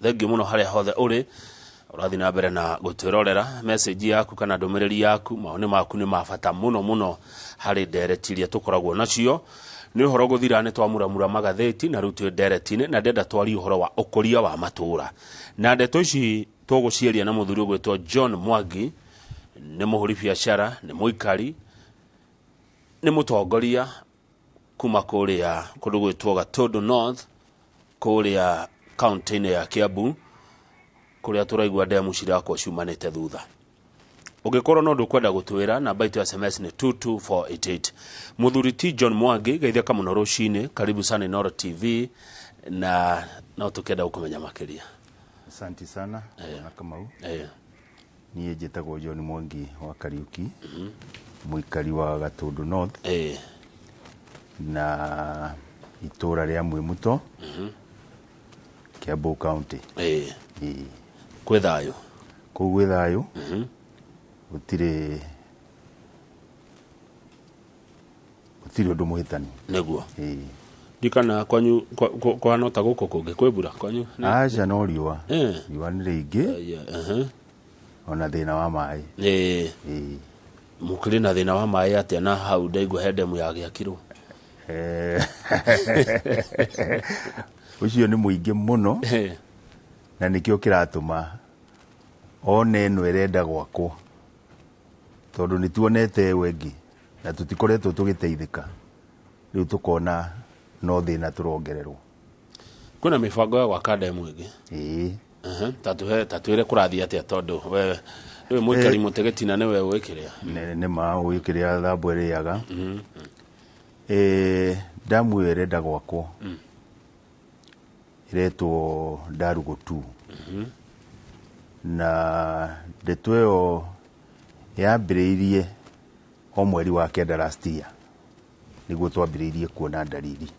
Thengiũ mũno harĩa hothe ũrĩ ũrathiĩ na mbere na gũtwĩrorera. Message yaku kana ndũmĩrĩri yaku, mawoni maku nĩ ma bata mũno mũno harĩ ndereti iria tũkoragwo nacio. Nĩ ũhoro gũthira nĩ twamuramura magathĩti na rĩu twĩ ndereti-inĩ, na ndĩrenda twarie ũhoro wa ũkũria wa matũũra. Na ndeto ici tũgũciaria na mũthuri ũgwĩtwo John Mwangi, nĩ mũhũri biacara, nĩ mũikari, nĩ mũtongoria kuma kũrĩa kũndũ gwĩtwo Gatundu North, kũrĩa kaunti-inĩ ya Kiambu, kũrĩa tũraigua ndemu cirakwo ciumanĩte thutha. Ũngĩkorwo no ndũkwenda gũtwĩra, namba itũ ya SMS nĩ 22488. Mũthuri ti John Mwangi, geithĩka mũno rũcinĩ, karibu sana Inooro TV, na no tũkĩenda gũkũmenya makĩria. Asante sana Bwana Kamau. Niĩ njĩtagwo John Mwangi wa Kariuki, mũikari wa Gatundu North na itũra rĩa Mwĩmuto, Kiambu County. Ĩĩ. Kwĩ thayũ? Kũu gwĩ thayũ, gũtirĩ gũtirĩ ũndũ mũhĩtanu. Nĩguo. Ĩĩ. Ndikana kwanyu kũhana ta gũkũ kũngĩ kwĩ mbura kwanyu? Aca, no riũa. Riũa nĩ rĩingĩ ona thĩna wa maĩ. Ĩĩ. Mũkĩrĩ na thĩna wa maĩ atĩa na hau ndaigua he ndemu yagĩakirwo? Ũcio nĩ mũingĩ mũno na nĩkĩo kĩratũma one ĩno ĩrenda gwakwo, tondũ nĩ tuonete ĩyo ĩngĩ na tũtikoretwo tũgĩteithĩka. Rĩu tũkona no thĩna tũrongererwo. Kwĩna mĩbango ya gwaka ndemu ĩngĩ? Ĩĩ. Tatwĩre kũrathiĩ atĩa, tondũ we nĩwe mũikari mũtĩ gĩtina, nĩwe ũĩ kĩrĩa. Nĩ ma ũĩ kĩrĩa thambwe ĩrĩaga. Ndamu ĩyo ĩrenda gwakwo ĩretwo Ndarugo 2, na ndeto ĩyo yambĩrĩirie o mweri wa 9 last year, nĩguo twambĩrĩirie kuona ndariri.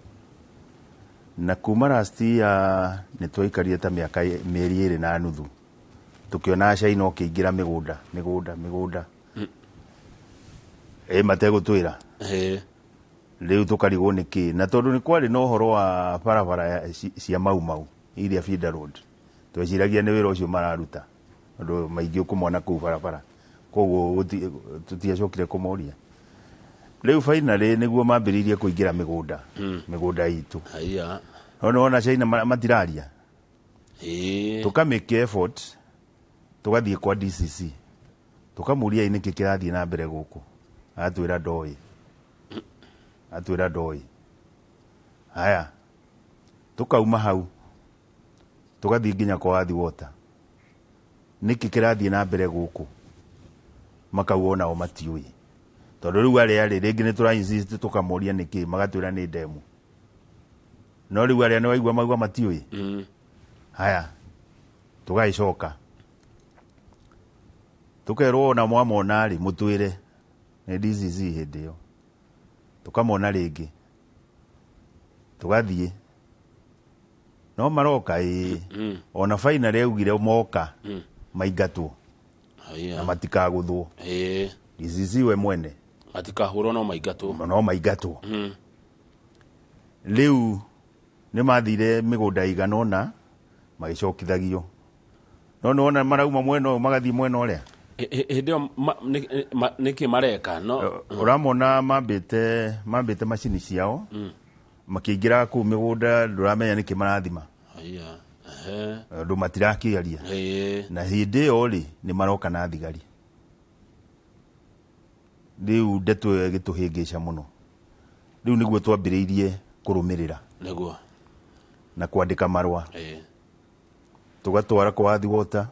Na kuma last year nĩ twaikarire ta mĩaka mĩeri 2.5 tũkĩona China ũkĩingĩra mĩgũnda mĩgũnda mĩgũnda ĩ mategũtwĩra. Rĩu tũkarigwo nĩ kĩ, na tondũ nĩ kwarĩ na ũhoro wa barabara cia Mau Mau iria feeder road, tweciragia nĩ wĩra ũcio mararuta, tondũ maingĩ ũkũmona kũu barabara, koguo tũtiacokire kũmoria. Rĩu finally nĩguo mambĩrĩirie kũingĩra mĩgũnda mĩgũnda itũ. Haiya. No nĩwona China matiraria. Tũkamake effort, tũgathiĩ kwa DCC, tũkamũria ĩ nĩkĩ kĩrathiĩ na mbere gũkũ, agatwĩra ndoĩ, atwĩra ndoĩ. Haya, tũkauma hau tũgathiĩ nginya kwa Athi Water, nĩkĩ kĩrathiĩ na mbere gũkũ, makauga onao matiũĩ, tondũ rĩu arĩa rĩ rĩngĩ nĩ tũra insist tũkamoria nĩkĩ, magatwĩra nĩ ndemu, no rĩu arĩa nĩ waigua mauga matiũĩ. Haya, tũgagĩcoka tũkerwo ona mwamona rĩ mũtwĩre nĩ DCC. Hĩndĩ ĩyo tũkamona rĩngĩ, tũgathiĩ no maroka ĩĩ, ona finally augire moka maingatwo na matikagũthwo. DCC we mwene. Matikahũrwo no maingatwo. No maingatwo. Rĩu nĩ mathire mĩgũnda ĩigana ũna magĩcokithagio, no nĩ wona marauma mwena ũyũ magathiĩ mwena ũrĩa. Hĩndĩ ĩyo nĩkĩ mareka no? Ũramona mambĩte macini ciao makĩingĩra kũu mĩgũnda, ndũramenya nĩkĩ marathima. Haiya. Ehe. Andũ matirakĩaria. Na hĩndĩ ĩyo rĩ nĩ maroka na thigari. Rĩu ndeto ĩyo ĩgĩtũhĩngĩca mũno. Rĩu nĩguo twambĩrĩirie kũrũmĩrĩra na kwandĩka marũa, tũgatwara kwa Athi Water.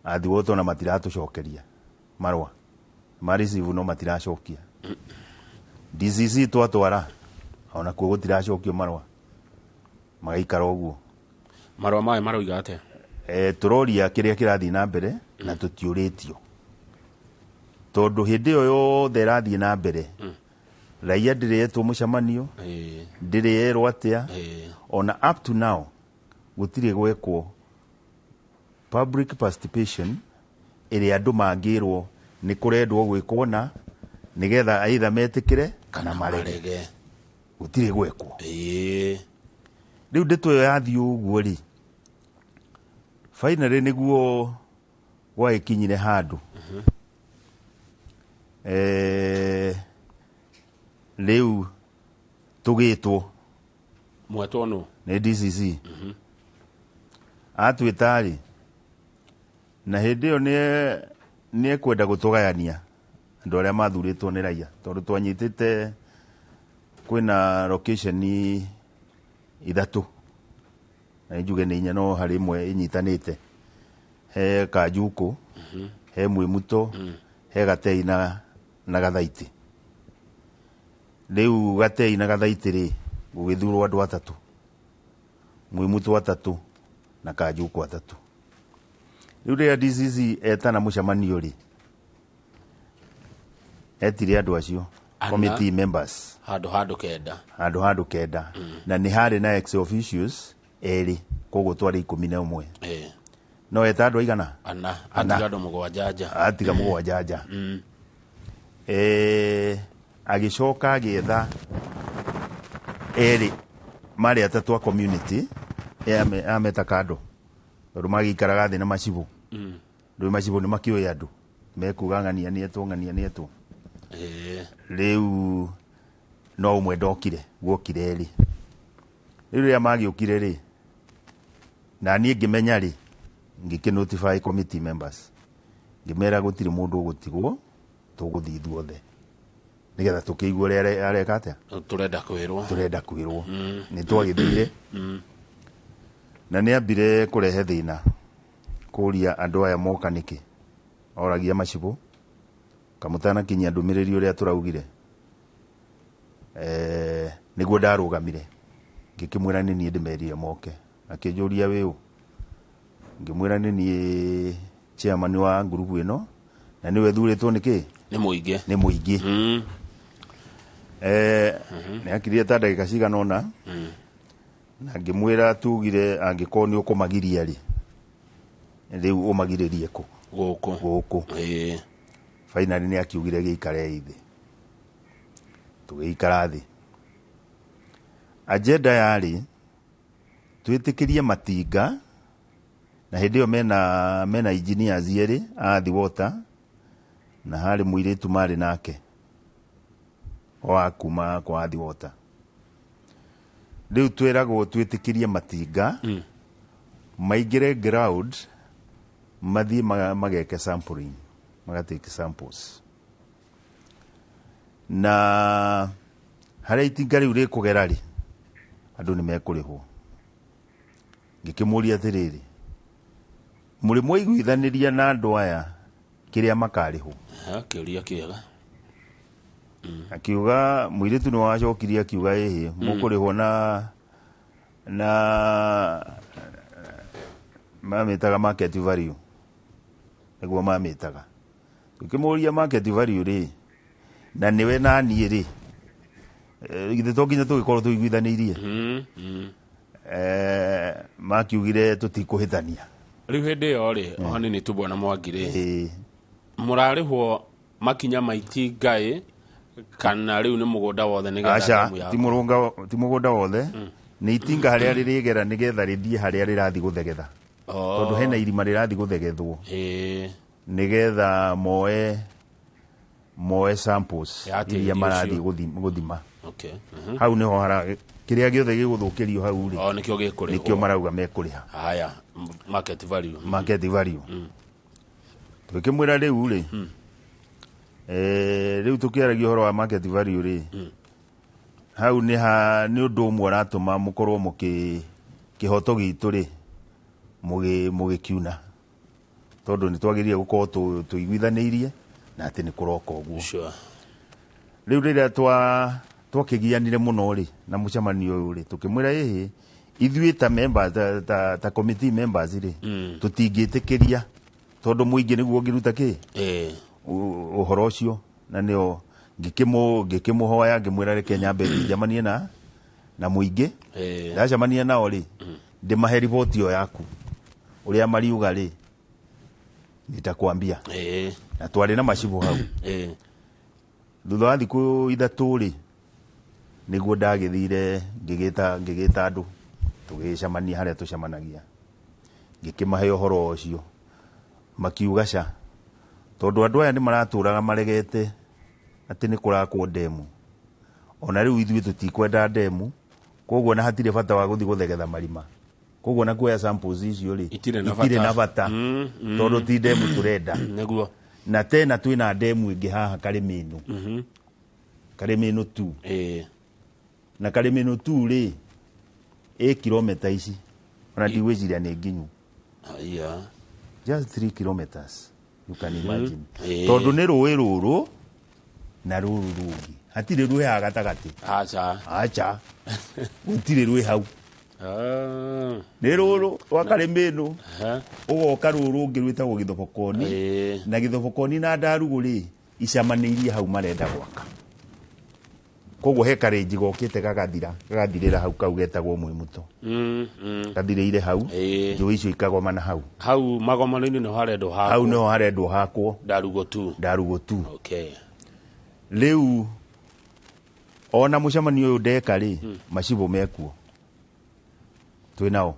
Athi Water ona matiratũcokeria marũa ma receive, no matiracokia. DCC twatwara, ona kuo gũtiracokio marũa, magaikara ũguo. Marũa mayo maroiga atĩa? Tũroria kĩrĩa kĩrathiĩ na mbere na tũtiũrĩtio, tondũ hĩndĩ ĩyo yothe ĩrathiĩ na mbere raia ndĩrĩ yetwo mũcemanio, ndĩrĩ yerwo atĩa. Ona up to now gũtirĩ gwekwo public participation ĩrĩa andũ mangĩrwo nĩ kũrendwo gwĩkwo na nĩgetha either metĩkĩre kana marege. Marege. Gũtirĩ gwekwo. Rĩu ndeto ĩyo yathiĩ ũguo rĩ, Finally nĩguo gwagĩkinyire handũ rĩu tũgĩtwo Mwetwo nũ? Nĩ DCC. Atwĩta-rĩ, na hĩndĩ ĩyo nĩ ekwenda gũtũgayania andũ arĩa mathurĩtwo nĩ raia, tondũ twanyitĩte kwĩna location ithatũ na njuge nĩ inya, no harĩ ĩmwe ĩnyitanĩte. He Kanjukũ, he Mwĩmuto, he Gatei na Gathaitĩ. Rĩu Gatei na Gathaitĩ rĩ, gũgĩthurwo andũ atatũ, Mwĩmuto atatũ na Kanjukũ atatũ. Rĩu rĩrĩa DCC etana mũcemanio rĩ, etire andũ acio Ana. Committee members. Handũ 9. Handũ 9, na nĩ harĩ na ex officios erĩ, koguo twarĩ 11. No eta andũ aigana? Ana. Ana. Atiga andũ 7 nja. Atiga 7 nja. Agĩcoka agĩetha erĩ marĩ atatũ a community, ameta kando tondũ magĩikaraga thĩ na macibũ. Rĩu macibũ nĩ makĩũĩ andũ mekuga ng'ania nĩetwo, ng'ania nĩetwo. Rĩu no ũmwe ndokire, guokire erĩ. Rĩu rĩrĩa magĩũkire rĩ, na niĩ ngĩmenya rĩ, ngĩkĩ notify committee members, ngĩmera gũtirĩ mũndũ ũgũtigwo, tũgũthiĩ ithuothe nĩgetha tũkĩigue ũrĩa areka atĩa. Tũrenda kwĩrwo. Tũrenda kwĩrwo. Nĩ twagĩthire na nĩ ambire kũrehe thĩna kũria andũ aya moka nĩkĩ, oragia macibũ kamũtanakinyia ndũmĩrĩri ũrĩa tũraugire. Nĩguo ndarũgamire ngĩkĩmwĩra nĩ niĩ ndĩmerire moke, akĩnjũria wĩ ũ, ngĩmwĩra nĩ niĩ chairman wa ngurubu ĩno na nĩwe thurĩtwo nĩkĩ. Nĩ mũingĩ. Nĩ mũingĩ. Nĩ akirie ta ndagĩka cigana ũna na ngĩmwĩra tugire angĩkorwo nĩ ũkũmagiria rĩ, rĩu ũmagirĩrie kũ? Gũkũ. Gũkũ. Finally nĩ akiugire gĩikare thĩ, tũgĩikara thĩ. Agenda yarĩ twĩtĩkĩrie matinga, na hĩndĩ ĩyo mena engineers erĩ a Athi Water, na harĩ mũirĩtu marĩ nake wa kuma kwa Athi Water. Rĩu twĩragwo twĩtĩkĩrie matinga maingĩre ground, mathiĩ mageke sampling, magatake samples, na harĩa itinga rĩu rĩkũgera rĩ, andũ nĩ mekũrĩhwo. Ngĩkĩmũria atĩrĩrĩ, mũrĩ mwaiguithanĩria na andũ aya kĩrĩa makarĩhwo? Ha, kĩũria kĩega. Akiuga mũirĩtu nĩ wacokirie akiuga ĩhĩ, mũkũrĩhwo na mamĩtaga market value, nĩguo mamĩtaga. Tũkĩmũria market value rĩ, na nĩwe na niĩ rĩ, githĩ to nginya tũgĩkorwo tũiguithanĩirie? Makiugire tũtikũhĩtania. Rĩu hĩndĩ ĩyo rĩ, o hanini tu bwana Mwangi rĩ, Ĩĩ. Mũrarĩhwo makinya ma itinga ĩ, kana rĩu nĩ mũgũnda wothe nĩgetha Aca, ndemu yaku? ti mũrũnga, ti mũgũnda wothe, nĩ itinga harĩa rĩrĩgera nĩgetha rĩthiĩ harĩa rĩrathiĩ gũthegetha, tondũ hena irima rĩrathiĩ gũthegethwo nĩgetha moe samples Ya tĩri iria marathiĩ ũcio. gũthima. Okay. Hau nĩho hara kĩrĩa gĩothe gĩgũthũkĩrio hau rĩ, O nĩkĩo gĩkũrĩhwo. Nĩkĩo marauga mekũrĩha. Haya, market value. Market value. Tũkĩmwĩra rĩu rĩ, rĩu tũkĩaragia ũhoro wa market value rĩ, hau nĩ ha nĩ ũndũ ũmwe ũratũma mũkorwo mũkĩ kĩhoto gitũ rĩ mũgĩkiuna, tondũ nĩ twagĩrĩire gũkorwo tũiguithanĩirie na atĩ nĩ kũroka ũguo. Rĩu rĩrĩa twakĩgianire mũno rĩ na mũcemanio ũyũ rĩ, tũkĩmwĩra ĩhĩ, ithuĩ ta members, ta committee members rĩ, tũtingĩtĩkĩria tondũ mũingĩ nĩguo ũngĩruta kĩ ũhoro ũcio, na nĩo ngĩkĩmũhoya ngĩmwĩra reke nyambe thiĩ njamanie na mũingĩ. Ndacemania nao rĩ, ndĩmahe riboti ĩyo yaku, ũrĩa mariuga rĩ nitakwambia. Na twarĩ na macibũ hau. Thutha wa thikũ 3 rĩ, nĩguo ndagĩthire ngĩgĩta andũ tũgĩcemania harĩa tũcemanagia. Ngĩkĩmahe ũhoro ũcio, makiuga ca, tondũ andũ aya nĩ maratũraga maregete atĩ nĩ kũrakwo ndemu, ona rĩu ithuĩ tũtikwenda ndemu, koguo na hatirĩ bata wa gũthiĩ gũthegetha marima, koguo na kuoya samples icio rĩ, Itirĩ na itirĩ bata. Na bata, tondũ ti ndemu tũrenda. Na tena twĩna ndemu ĩngĩ haha Karĩmĩnũ, Karĩmĩnũ tu. Na Karĩmĩnũ tu rĩ, ĩ kilomita ici ona ndigwĩciria nĩ nginyu. Haya. Just 3 kilometers, you can imagine. Ĩĩ. Tondũ nĩ rũĩ rũrũ na rũrũ rũngĩ, hatirĩ rwĩ haha gatagatĩ. Aca. Acha, gũtirĩ rwĩ hau. Ah. Nĩ rũrũ rwa Karĩmĩnũ, Aha. ũgoka rũrũ rũngĩ rwĩtagwo Gĩthobokoni. Na Gĩthobokoni na Ndarugũ rĩ, icamanĩirie hau marenda gwaka. Koguo he karĩnji gokĩte gagathira, gagathirĩra hau, kau getagwo Mwĩmuto. Gathirĩire hau. Njũĩ icio ikagomana hau. Hau magomano-inĩ nĩho harendwo hau hakwo. Nĩho harendwo hakwo. Ndarugo tu. Ndarugũ tu. Okay. Rĩu ona mũcemanio ũyũ ndeka rĩ, macibũ mekuo twĩ nao.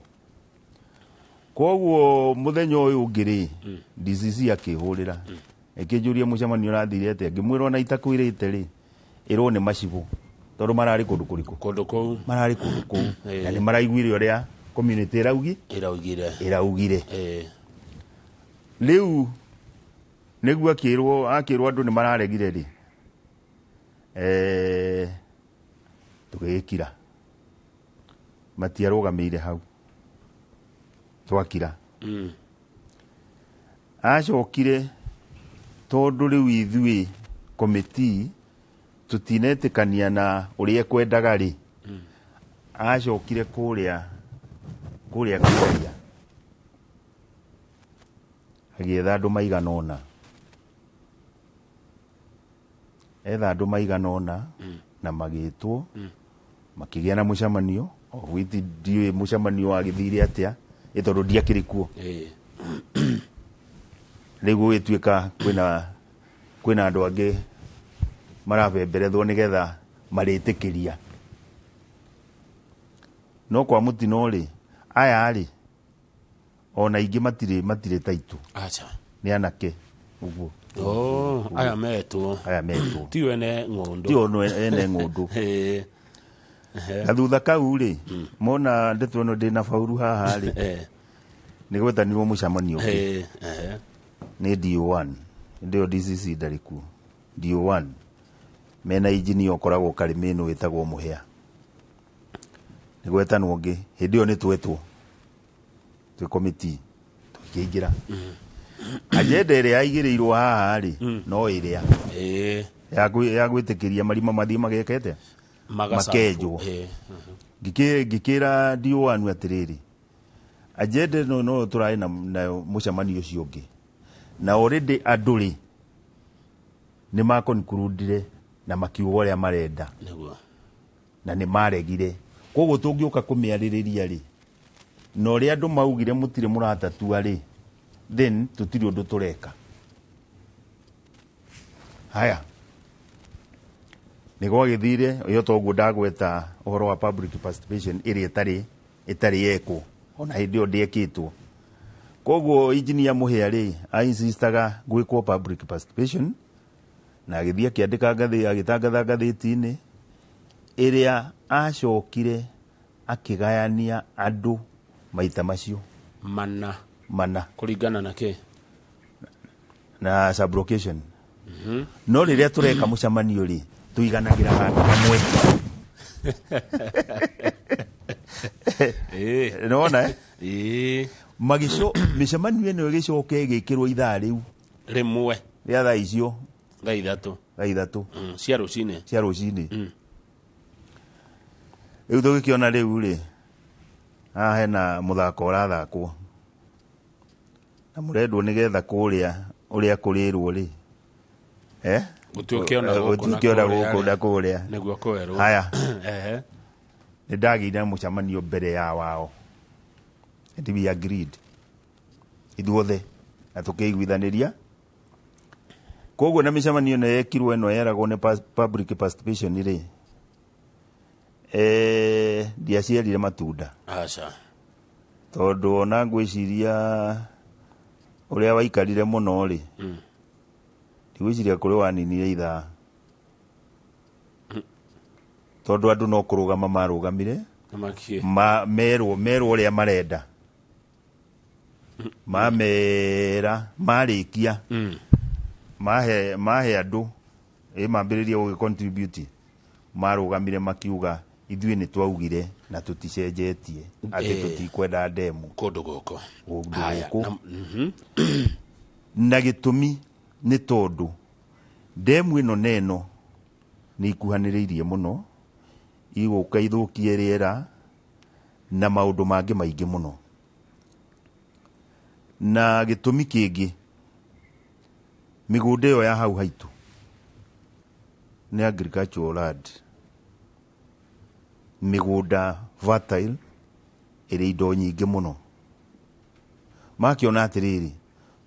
Koguo mũthenya ũyũ ũngĩ rĩ, DCC akĩhũrĩra, ĩkĩnjũria mũcemanio ũrathire atĩa. Ngĩmwĩra ona itakwĩrĩte rĩ, ĩrwo nĩ macibũ, tondũ mararĩ kũndũ kũrĩkũ? Kũndũ kũu. Mararĩ kũndũ kũu na nĩ maraiguire ũrĩa community ĩraugi. Ĩraugire. Ĩraugire. Rĩu nĩguo akĩrwo, akĩrwo andũ nĩ mararegire rĩ, tũgĩgĩkira, matiarũgamĩire hau, twakira. Acokire, tondũ rĩu ithuĩ komiti tũtinetĩkania na ũrĩa ekwendaga rĩ, acokire kũrĩa kũrĩa kĩaria, agĩetha andũ maigana ũna, etha andũ maigana ũna na magĩtwo, makĩgĩa na mũcemanio, of which ndiũĩ mũcemanio wagĩthire atĩa, ĩ tondũ ndiakĩrĩ kuo. Rĩu gũgĩtuĩka kwĩna andũ angĩ marabemberethwo nĩgetha marĩtĩkĩria, no kwa mũtino rĩ, aya rĩ, ona ingĩ matirĩ taitũ. Aca. Nĩ anake ũguo. Oh, aya metwo. Aya metwo. Ti ene ng'ũndũ. Ti ono ene ng'ũndũ. Na thutha kau rĩ, mona ndeto ĩno ndĩna bauru haha rĩ, nĩ gwetanirwo mũcemanio ũngĩ. Ehe. Nĩ DO1, hĩndĩ ĩyo DCC ndarĩ kuo. DO1 mena injinia ũkoragwo Karĩmĩnũ wĩtagwo Mũhĩa. Nĩ gwetanwo ũngĩ, hĩndĩ ĩyo nĩ twetwo twĩ komiti, tũkĩingĩra. Agenda ĩrĩa yaigĩrĩirwo haha rĩ, no ĩrĩa ya gwĩtĩkĩria marima mathiĩ magekete. Magacabu. Makenjwo. Ngĩkĩra DO1 atĩrĩrĩ, agenda ĩno no tũrarĩ nayo mũcemanio ũcio ũngĩ, na already andũ rĩ, nĩ makonkurudire na makiuga ũrĩa marenda. Na nĩ maregire, koguo tũngĩũka kũmĩarĩrĩria rĩ, na ũrĩa andũ maugire mũtirĩ mũratatua rĩ, then tũtirĩ ũndũ tũreka. Haya, nĩ gwagĩthire ĩyo, toguo ndagweta ũhoro wa public participation ĩrĩa ĩtarĩ yekwo, ona hĩndĩ ĩyo ndĩekĩtwo. Koguo engineer Mũhĩa rĩ, ainsistaga gwĩkwo public participation, na agĩthiĩ akĩandĩka ngathĩ, agĩtangatha ngathĩti-inĩ ĩrĩa acokire akĩgayania andũ maita macio mana. Mana. Kũringana na kĩ? Na sublocation. No rĩrĩa tũreka mũcemanio rĩ, tũiganagĩra handũ hamwe. Nĩwona, eh? Ĩĩ. Magĩco mĩcemanio ĩno ĩgĩcoka ĩgĩkĩrwo ithaa rĩu rĩmwe rĩa thaa icio, thaa 3. Thaa 3. Cia rũcinĩ. Cia rũcinĩ. Rĩu tũgĩkĩona rĩu rĩ, haha hena mũthako ũrathakwo na mũrendwo nĩgetha kũrĩa ũrĩa kũrĩrwo rĩ, eh? Gũtuĩke ona gũkũ na Gũtuĩke ona kũrĩa gũkũ rĩ. na kũrĩa. Nĩguo kwerwo. Haya. Nĩ ndagĩire na mũcemanio mbere ya wao and we agreed ithuothe na tũkĩiguithanĩria. Koguo na mĩcemanio ĩno yekirwo, ĩno yeragwo nĩ public participation rĩ, ndiaciarire matunda. Aca. Tondũ ona ngwĩciria ũrĩa waikarire mũno rĩ, ndigwĩciria kũrĩ waninire ithaa, tondũ andũ no kũrũgama marũgamire. Makie. Merwo ũrĩa marenda, mamera marĩkia, mahe andũ ĩ mambĩrĩrie gũgĩ contribute, marũgamire makiuga ithuĩ nĩ twaugire na tũticenjetie atĩ tũtikwenda ndemu kũndũ gũkũ. Kũndũ Haya, gũkũ. Na Na gĩtũmi nĩ tondũ ndemu ĩno na ĩno nĩ ikuhanĩrĩirie mũno, igũka ithũkie rĩera na maũndũ mangĩ maingĩ mũno. Na gĩtũmi kĩngĩ, mĩgũnda ĩyo ya hau haitũ nĩ agricultural land, mĩgũnda fertile ĩrĩ indo nyingĩ mũno. Makĩona atĩrĩrĩ,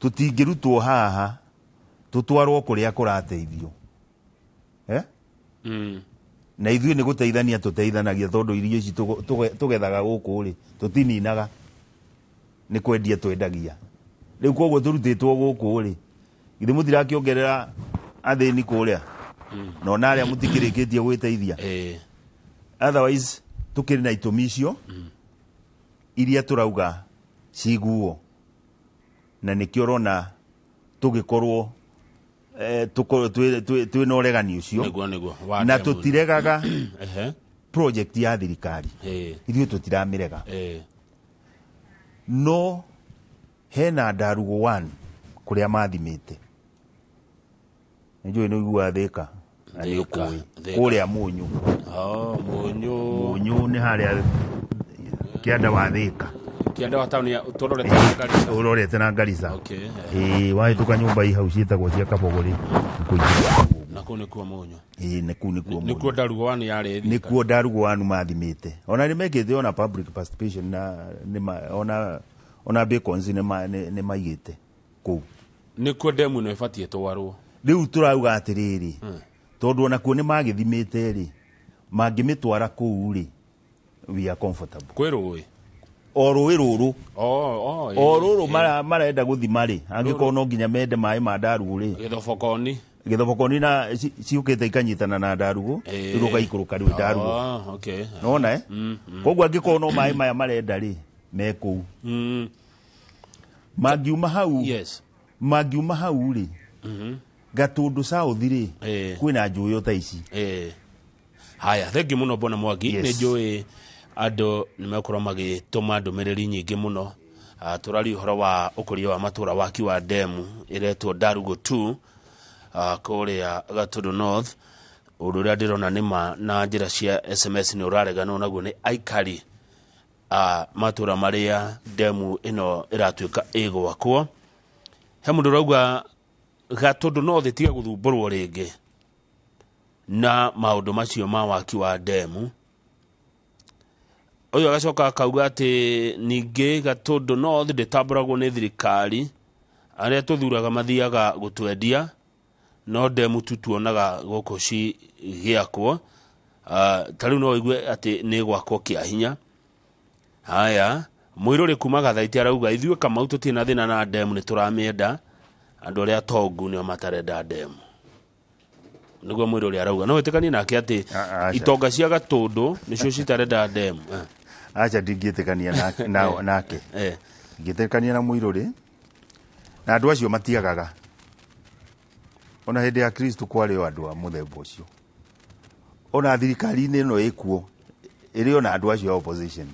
tũtingĩrutwo haha tũtwarwo kũrĩa kũrateithio, eh? Na ithuĩ nĩ gũteithania tũteithanagia, tondũ irio ici tũgethaga gũkũ rĩ, tũtininaga, nĩ kwendia twendagia. Rĩu koguo tũrutĩtwo gũkũ rĩ, githĩ mũtirakĩongerera athĩni kũrĩa, na ona arĩa mũtikĩrĩkĩtie gwĩteithia? Otherwise tukĩrĩ na itũmi icio iria tũrauga ciguo, na nĩkĩo ũrona tũgĩkorwo tũkorwo twĩ na ũregani ũcio. Nĩguo wa Na ndemu ĩno. Tũtiregaga project ya thirikari. Ithuĩ tũtiramĩrega. No hena Ndarugo 1 kũrĩa mathimĩte, nĩnjũĩ nĩ ũiguaga Thĩka na nĩ Thĩka, ũkũĩ Thĩka. kũrĩa Mũnyũ. Oh, Mũnyũ. Mũnyũ nĩ harĩa kĩanda wa Thĩka. Kĩanda wa taũni ya tũrorete na Garissa. Ũrorete na Garissa. Okay. Ĩĩ, wahĩtũka nyũmba i hau ciĩtagwo cia Kabogorĩ, kũingĩra. Na kũu nĩkuo Mũnyũ. Ĩĩ, nĩ kũu nĩkuo Mũnyũ. Nĩkuo Ndarugo wani yarĩ. Nĩkuo Ndarugo wanu mathimĩte. Ona nĩ mekĩte ona public participation na nĩ ona beacons nĩ maigĩte kũu. Nĩkuo ndemu ĩno ĩbatiĩ twarwo. Rĩu tũrauga atĩrĩrĩ, tondũ onakuo nĩ magĩthimĩte rĩ, mangĩmĩtwara kũu rĩ, we are comfortable. Kwĩ rũĩ. O rũĩ rũrũ. Oh, O rũrũ marenda gũthima rĩ, angĩkorwo no nginya mende maĩ ma Ndarugu rĩ. Gĩthobokoni. Gĩthobokoni na ciũkĩte ikanyitana na Ndarugu. Rĩu rũgaikũrũka rĩu Ndarugu. Oh, okay. Nona eh koguo angĩkorwo no maĩ maya marenda rĩ, me kũu. Mangiuma hau, mangiuma hau rĩ, Gatũndũ South rĩ, kwĩna njũĩ ta ici. Haya, thengi mũno bwana Mwangi. Yes. Nĩ njũĩ andũ nĩ mekorwo magĩtũma ndũmĩrĩri nyingĩ mũno. Tũraria ũhoro wa ũkũria wa matũra, waki wa ndemu ĩretwo Ndarugo 2 kũrĩa Gatũndũ North. Ũndũ ũrĩa ndĩrona nĩ ma na njĩra cia SMS nĩ ũrareganwo naguo nĩ aikari a matũra marĩa ndemu ĩno ĩratuĩka ĩgwakwo. He mũndũ ũrauga Gatũndũ North ĩtige gũthumbũrwo rĩngĩ na maũndũ macio ma waki wa ndemu. Ũyũ agacoka akauga atĩ ningĩ Gatũndũ North ndĩtambũragwo nĩ thirikari, arĩa tũthuraga mathiaga gũtwendia, no ndemu tu tuonaga gũkũ cigĩakwo. Ta rĩu no ũigue atĩ nĩ gwakwo kĩa hinya. Haya, mũirũrĩ kuma Gathaiti arauga ithuĩ Kamau tũtirĩ na thĩna na ndemu, nĩ tũramĩenda, andũ arĩa atongu nĩo matarenda ndemu. Nĩguo mũirũrĩ arauga. No wĩtĩkanie nake atĩ Aca. itonga cia Gatũndũ nĩcio citarenda ndemu? Aca, ndingĩtĩkania nake. Ngĩtĩkania na mũirũrĩ na andũ acio matiagaga. Ona hĩndĩ ya Kristo kwarĩ o andũ a mũthemba ũcio. Ona thirikari-inĩ ĩno ĩkuo ĩrĩ ona andũ acio a opposition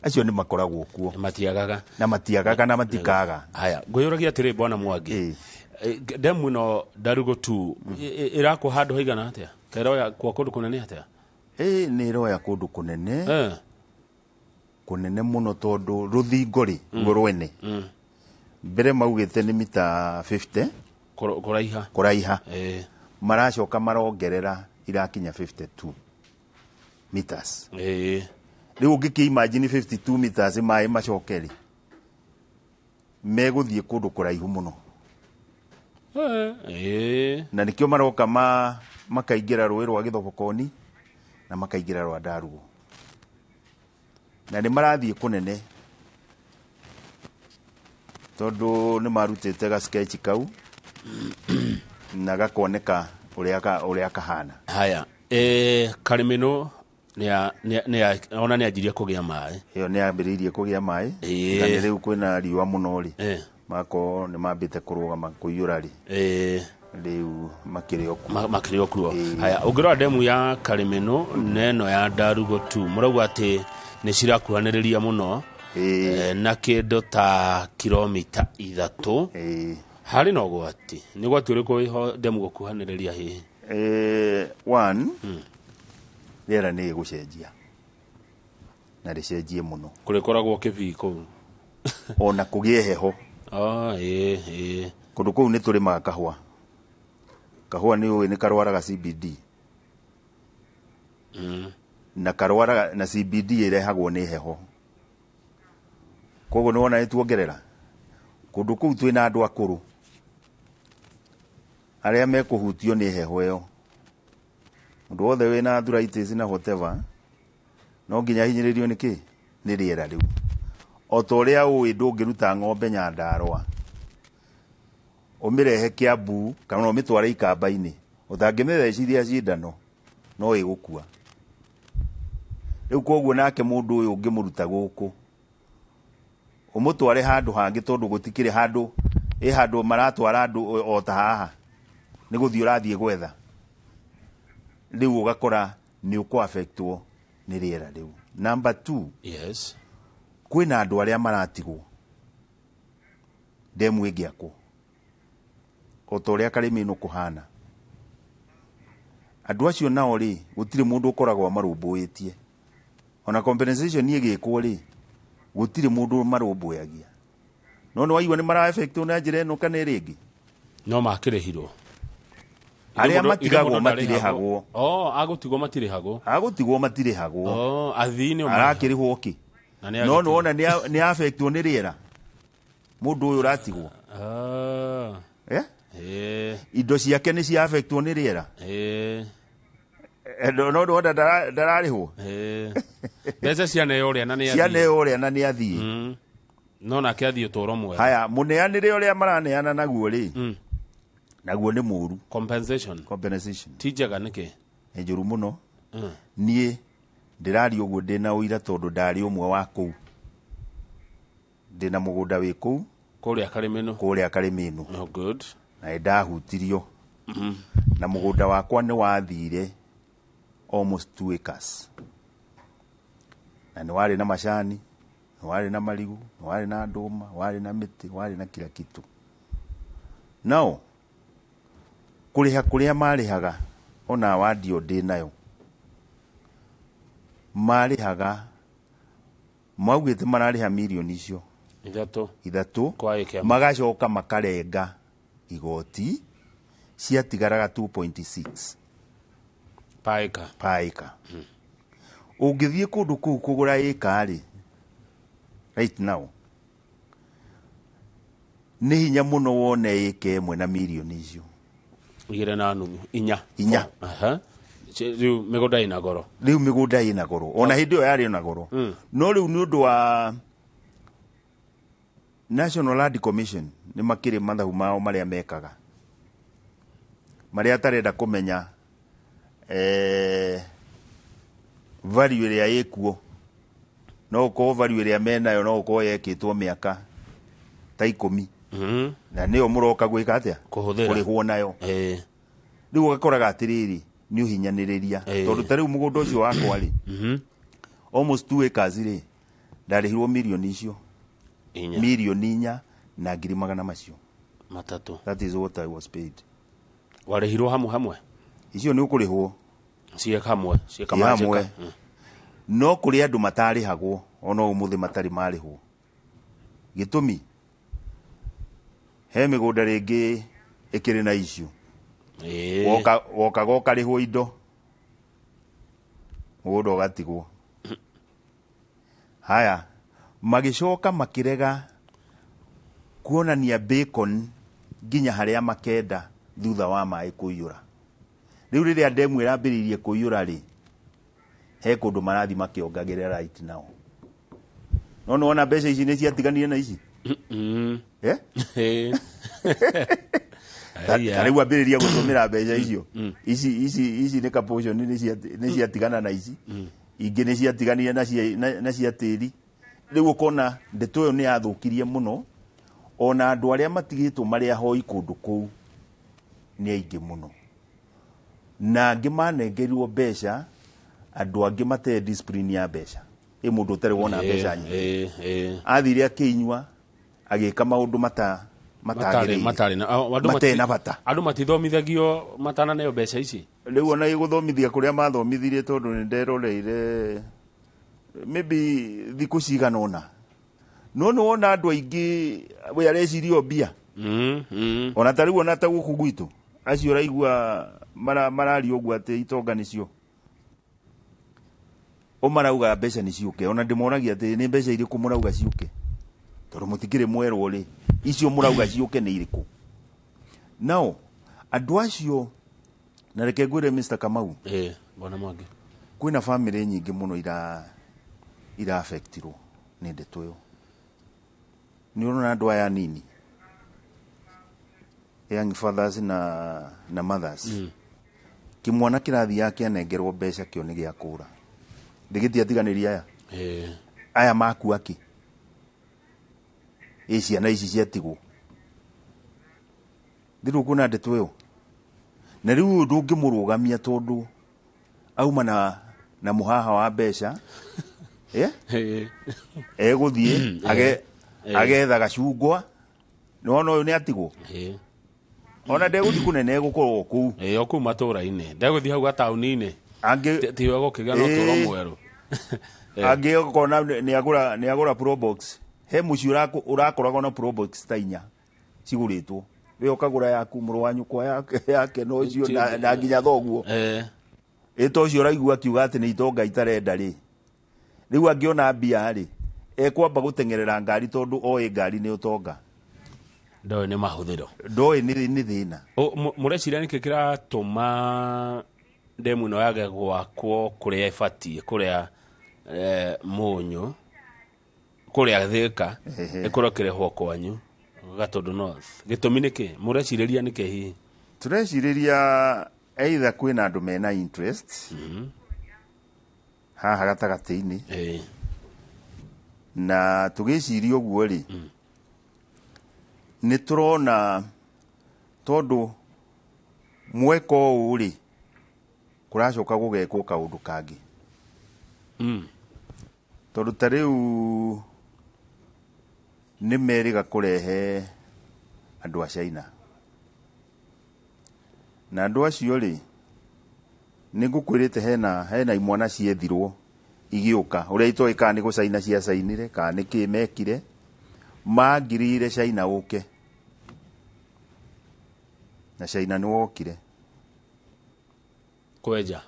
acio nĩ makoragwo kuo. Matiagaga. Na matiagaga na matikaga. Haya, ngwĩyũragia atĩrĩ bwana Mwangi. Ndemu ĩno Ndarugo 2 ĩrakwo handũ haigana atĩa? Keroya kwa kũndũ kũnene atĩa? Ĩ nĩ ĩroya kũndũ kũnene. Kũnene mũno, tondũ rũthingo rĩ, ruo rwene mbere maugĩte nĩ mita 50. Kũraiha. Kũraiha. Maracoka marongerera irakinya 52 meters. Rĩu ũngĩkĩ imagine 52 meters maĩ macoke rĩ, megũthiĩ kũndũ kũraihu mũno. Na nĩkĩo maroka makaingĩra rũĩ rwa Gĩthobokoni na makaingĩra rwa Ndarugo, na nĩ marathiĩ kũnene. Tondũ nĩ marutĩte ga sketch kau na gakoneka ũrĩa kahana. Haya, Karĩmĩnũ ona nĩ anjirie kũgĩa maĩ. Ĩyo nĩ yambĩrĩirie kũgĩa maĩ. Na nĩ rĩu kwĩna riũa mũno rĩ, makorwo nĩ mambĩte kũrũgama kũiyũra rĩ, rĩu makĩrĩ o kuo. Makĩrĩ o kuo. Haya, ũngĩrora ndemu ya Karĩmĩnũ na ĩno ya Ndarugo tu, mũrauga atĩ nĩ cirakuhanĩrĩria mũno. Na kĩndũ ta kilomita 3. Harĩ na ũgwati. Nĩ ũgwati ũrĩkũ wĩho ndemu gũkuhanĩrĩria hihi? One, rĩera nĩ rĩgũcenjia na rĩcenjie mũno. Kũrĩkoragwo kĩbii kũu. Ona kũgĩe heho. Oh, ĩĩ, ĩĩ. Kũndũ kũu nĩ tũrĩmaga kahũa. Kahũa nĩ ũĩ nĩ karwaraga CBD. Na karwaraga na CBD ĩrehagwo nĩ heho. Koguo nĩ wona nĩ tuongerera. Kũndũ kũu twĩna andũ akũrũ arĩa mekũhutio nĩ heho ĩyo. Mũndũ wothe wĩna arthritis na whatever, no nginya ahinyĩrĩrio nĩ kĩ? Nĩ rĩera rĩu. O ta ũrĩa ũĩ ndũngĩruta ng'ombe Nyandarũa, ũmĩrehe Kiambu kana ũmĩtware Ikamba-inĩ, ũtangĩmĩthecithia cindano no ĩgũkua. Rĩu koguo nake mũndũ ũyũ ũngĩmũruta gũkũ ũmũtware handũ hangĩ, tondũ gũtikĩrĩ handũ, ĩ handũ maratwara andũ o ta haha, nĩ gũthiĩ ũrathiĩ gwetha. Rĩu ũgakora nĩ ũkũ affectwo nĩ rĩera rĩu. Number 2, kwĩna andũ arĩa maratigwo ndemu ĩngĩakwo o ta ũrĩa Karĩmĩnũ kũhana. Andũ acio nao rĩ, gũtirĩ mũndũ ũkoragwo amarũmbũĩtie. Ona compensation ĩgĩkwo rĩ, gũtirĩ mũndũ marũmbũyagia. No nĩ waigua nĩ mara affectwo na njĩra ĩno kana ĩrĩa ĩngĩ? No makĩrĩhirwo. Arĩa matigagwo matirĩhagwo. Oh, agũtigwo matirĩhagwo. Agũtigwo matirĩhagwo. Oh, athii nĩo Arakĩrĩhwo kĩ? Na nĩ No agĩtigwo. nĩ wona nĩ affectwo nĩ rĩera. Mũndũ ũyũ ũratigwo. Indo ciake nĩ cia affectwo nĩ rĩera. No nĩ wona ndararĩhwo. Mbeca cianeo ũrĩa na nĩ athiĩ. Cianeo ũrĩa na nĩ athiĩ. No nake athiĩ ũtũũro mwega. Haya, mũneanĩre ũrĩa maraneana naguo rĩ. Naguo nĩ mũũru. Compensation. Compensation. Ti njega nĩkĩ? Nĩ njũru mũno. Niĩ ndĩraria ũguo ndĩna ũira tondũ ndarĩ ũmwe wa kũu. Ndĩna mũgũnda wĩ kũu. Kũrĩa Karĩmĩnũ. Kũrĩa Karĩmĩnũ. Oh, good. Na nĩ ndahutirio. Na mũgũnda wakwa nĩ wathire almost 2 acres. Na nĩ warĩ na macani, nĩ warĩ na marigũ, nĩ warĩ na ndũma, warĩ na mĩtĩ, warĩ na kila kitu. Now, kũrĩha kũrĩa marĩhaga, ona wandio ndĩ nayo, marĩhaga, maugĩte mararĩha mirioni icio Ithatũ. Ithatũ. Kwa ĩka ĩmwe. Magacoka makarenga igoti ciatigaraga 2.6 Pa ĩka. Pa ĩka. Ũngĩthiĩ kũndũ kũu kũgũra ĩka rĩ, right now, nĩ hinya mũno wone ĩka ĩmwe na mirioni icio. Igĩrĩ na nuthu. Inya. Inya. Aha. Rĩu mĩgũnda ĩna goro. Rĩu mĩgũnda ĩna goro. Ona hĩndĩ ĩyo yarĩ na goro. No rĩu nĩ ũndũ wa National Land Commission nĩ makĩrĩ mathabu mao marĩa mekaga. Marĩa atarenda kũmenya, value ĩrĩa ĩkuo. No ũkorwo value ĩrĩa menayo no ũkorwo yekĩtwo mĩaka ta 10. Na nĩyo mũroka gwĩka atĩa? Kũhũthĩra. Kũrĩhwo nayo. Rĩu ũgakoraga atĩrĩrĩ, nĩ ũhinyanĩrĩria. Tondũ ta rĩu mũgũnda ũcio wakwa rĩ, almost 2 acres rĩ, ndarĩhirwo mirioni icio. Inya. Mirioni inya na ngiri magana macio. Matatũ. That is what I was paid. Warĩhirwo hamwe hamwe? Icio nĩ ũkũrĩhwo. Ciĩ hamwe, ciĩ Ciĩ kamwe, ciĩ hamwe. ka-. No kũrĩ andũ matarĩhagwo, ona ũmũthĩ matarĩ marĩhwo. Gĩtũmi, he mĩgũnda rĩngĩ ĩkĩrĩ na issue. Woka gokarĩhwo indo, mũgũnda ũgatigwo. Haya, magĩcoka makĩrega kuonania bacon nginya harĩa makenda thutha wa maĩ kũiyũra. Rĩu rĩrĩa ndemu ĩrambĩrĩirie kũiyũra rĩ, he kũndũ marathi makĩongagĩrĩra right now. No nĩwona mbeca ici nĩ ciatiganire na ici? Eh? Ĩĩ. Ta Aya. ta rĩu ambĩrĩria gũtũmĩra mbeca icio, ici ici ici nĩ kaportion, nĩ ciatigana na ici ingĩ, nĩ ciatiganire na cia tĩri. Rĩu ũkona ndeto ĩyo nĩ yathũkirie mũno, ona andũ arĩa matigĩtwo marĩ ahoi kũndũ kũu nĩ aingĩ mũno, na angĩ manengerirwo mbeca, andũ angĩ matarĩ discipline ya mbeca. Ĩ mũndũ ũtarĩ wona mbeca nyingĩ, Ĩĩ, ĩĩ. athire akĩinyua, agĩka maũndũ mata matarĩ matagĩrĩire. Matarĩ na andũ matarĩ na bata. Andũ matithomithagio matananeo mbeca ici. Rĩu ona gũthomithia kũrĩa mathomithirie, tondũ nĩ nderoreire maybe thikũ cigana ũna, no nĩ wona andũ aingĩ we areciria o mbia. Ona ta rĩu, ona ta gũkũ gwitũ, acio ũraigua mararia ũguo atĩ itonga nĩcio o marauga mbeca nĩ ciũke, ona ndĩmoragia atĩ nĩ mbeca irĩkũ mũrauga ciũke, tondũ mũtikĩrĩ mwerwo rĩ, icio mũrauga ciũke nĩ irĩkũ? Nao andũ acio, na reke ngwĩre, Mr. Kamau, Ĩĩ, bwana Mwangi. Kwĩna famĩlĩ nyingĩ mũno ira affectirwo nĩ ndeto ĩyo. Nĩ ũrona andũ aya anini, young fathers na mothers, kĩmwana kĩrathiaga kĩanengerwo mbeca, kĩo nĩ gĩa kũra ndĩgĩtiatiganĩria aya. Aya makua kĩ? Ĩ ciana ici ciatigwo thirĩ kuona ndeto ĩyo, na rĩu ũyũ ndũngĩmũrũgamia tondũ auma na mũhaha wa mbeca, eh? Egũthiĩ agetha gacungwa, nĩwona ũyũ nĩ atigwo. Ona ndegũthiĩ kũnene, egũkorwo kũu. Ĩĩ, o kũu matũra-inĩ, ndegũthiĩ hau gataũni-inĩ. Angĩ Tiwe gũkĩgĩa na ũtũũro mwerũ. Angĩ ũkona nĩ agũra probox, he mũciĩ ũrakoragwo na probox ta inya cigũrĩtwo, we ũkagũra yaku, mũrũ wa nyũkwa yake na ũcio na nginya thoguo. Ĩ to ũcio ũraigua akiuga atĩ nĩ itonga itarenda rĩ, rĩu angĩona mbia rĩ, ekwamba gũteng'erera ngari tondũ oĩ ngari nĩ ũtonga. Ndoĩ nĩ mahũthĩro. Ndoĩ nĩ thĩna. Mũreciria nĩkĩ kĩratũma ndemu ĩno yage gwakwo kũrĩa ĩbatiĩ, kũrĩa Mũnyũ, kũrĩa Thĩka, ĩkorwo ĩkĩrĩhwo kwanyu Gatũndũ North? Gĩtũmi nĩkĩ mũrecirĩria nĩkĩ hihi? Tũrecirĩria either kwĩna andũ mena interest haha gatagatĩ-inĩ, na tũgĩciria ũguo rĩ, nĩ tũrona tondũ mweka ũũ rĩ, kũracoka gũgekwo kaũndũ kangĩ, tondũ ta rĩu nĩ merĩga kũrehe andũ a China, na andũ acio rĩ, nĩ ngũkwĩrĩte hena imwana ciethirwo igĩũka, ũrĩa itoĩ kana nĩ gũcaina ciacainire kana nĩ kĩ mekire, mangirire China ũke, na China nĩ wokire. Kwenja.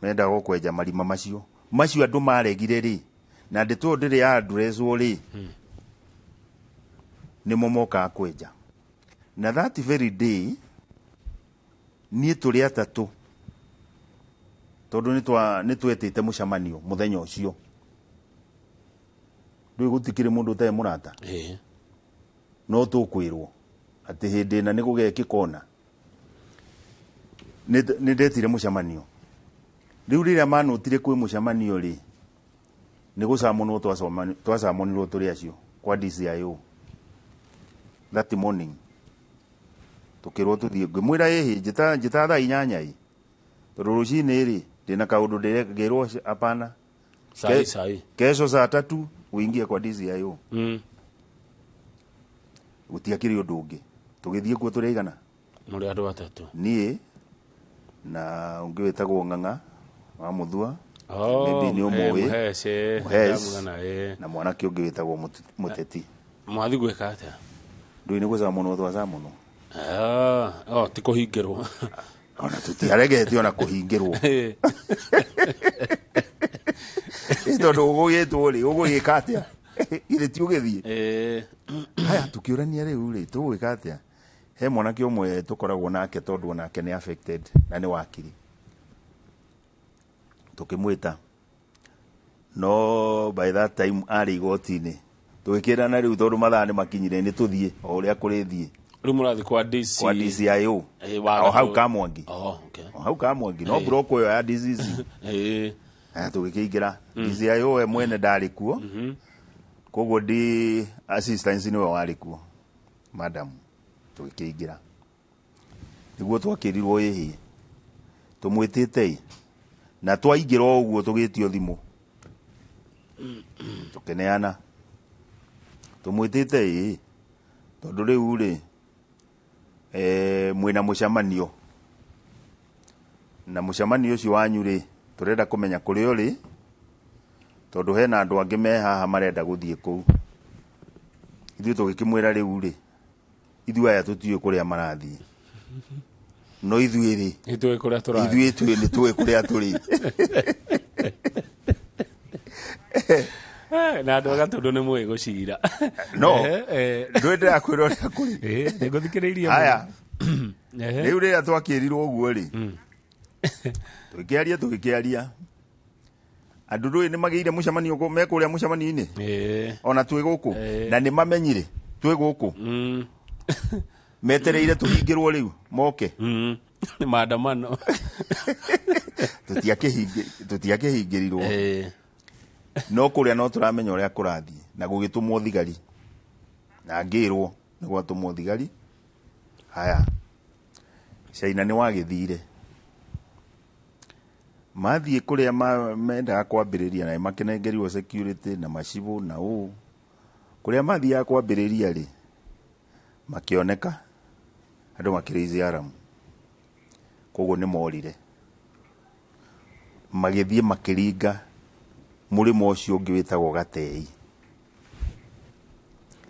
Mendaga kwenja marima macio andũ maregire rĩ, na ndeto ĩyo ndĩrĩ ya addresswo rĩ, nĩmo mokaga kwenja. Na that very day niĩ tũrĩ atatũ, tondũ nĩ twetĩte mũcemanio mũthenya ũcio, ndũĩ gũtikĩrĩ mũndũ ũtarĩ mũrata. No tũkwĩrwo atĩ hĩndĩ ĩna nĩ gũgekĩka, ona nĩ ndetire mũcemanio. Rĩu rĩrĩa manũtire kwĩ mũcemanio rĩ, nĩ gũcamonwo twacamonirwo tũrĩ acio kwa DCIO that morning, tũkĩrwo tũthiĩ. Ngĩmwĩra ĩhĩ, njĩta thaa 8 ĩ, tondũ rũcinĩ rĩ ndĩna kaũndũ ngĩrwo hapana. Sai sai. Kesho saa 3 uingie kwa DCIO. Gũtiakĩrĩ ũndũ ũngĩ, tũgĩthiĩ kuo tũrĩ aigana? Mũrĩ andũ atatũ. Niĩ na ũngĩ wĩtagwo Ng'ang'a wa Mũthua. Oh, Maybe nĩ ũmũĩ. Mũhece. Mũhec. Ndamugana, ĩĩ. Na mwanake ũngĩ wĩtagwo Mũteti. Mwathi gwĩka atĩa? Ndũĩ nĩ gũcamonwo twacamonwo. Ah, oh, ti kũhingĩrwo? Ona tũtiaregete ona kũhingĩrwo. Ĩ tondũ ũgũgĩtwo rĩ, ũgũgĩka atĩa? Githĩ ti ũgĩthiĩ? Ĩĩ. Haya, tũkĩũrania rĩu rĩ, tũgwĩka atĩa? He mwanake ũmwe tũkoragwo nake, tondũ onake nĩ affected na nĩ wakiri, tũkĩmwĩta, no by that time arĩ igoti-inĩ. Tũgĩkĩrana rĩu tondũ mathaa nĩ makinyire nĩ tũthiĩ o ũrĩa kũrĩthiĩ. Rĩu mũrathiĩ kwa DC? Kwa DCIO. Wa o hau Gatũ- Kamwangi. Oh, okay. O hau Kamwangi no block ĩyo ya DCC. Tũgĩkĩingĩra DCIO, we mwene ndarĩ kuo, koguo di assistance nĩwe warĩ kuo, madam. Tũgĩkĩingĩra nĩguo twakĩrirwo ĩhĩ tũmwĩtĩte ĩ, na twaingĩra o ũguo tũgĩtio thimũ tũkĩneana tũmwĩtĩte ĩ, tondũ rĩu rĩ mwĩna mũcemanio, na mũcemanio ũcio wanyu rĩ tũrenda kũmenya kũrĩa ũrĩ, tondũ hena andũ angĩ me haha marenda gũthiĩ kũu. Ithuĩ tũgĩkĩmwĩra rĩu rĩ ithuĩ aya tũtiũĩ kũrĩa marathiĩ, no ithuĩ rĩ Nĩtũĩ kũrĩa tũrathiĩ. Ithuĩ twĩ nĩ tũĩ kũrĩa tũrĩ. Na andũ a Gatũndũ nĩ mũĩ gũcira. No ndwendaga kwĩra ũrĩa kũrĩ. Nĩ ngũthikĩrĩirie. Haya. Ehe. Rĩu rĩrĩa twakĩrirwo ũguo rĩ, tũgĩkĩaria andũ ndũĩ nĩ magĩire mũcemanio me kũrĩa mũcemanio-inĩ ona twĩ gũkũ na nĩ mamenyire twĩ gũkũ, metereire tũhingĩrwo rĩu moke. Nĩ maandamano. Tũtiakĩhingĩrirwo, no kũrĩa no tũramenya ũrĩa kũrathiĩ na gũgĩtũmwo thigari, na ngĩrwo nĩ gwatũmwo thigari. Haya, Caina nĩ wagĩthire mathiĩ kũrĩa mendaga kwambĩrĩria na nĩmakĩnengerirwo security na macibũ na ũũ. Kũrĩa mathiaga kwambĩrĩria rĩ, makĩoneka andũ makĩraise alarm, koguo nĩ morire magĩthiĩ makĩringa mũrĩmo ũcio ũngĩ wĩtagwo Gatei.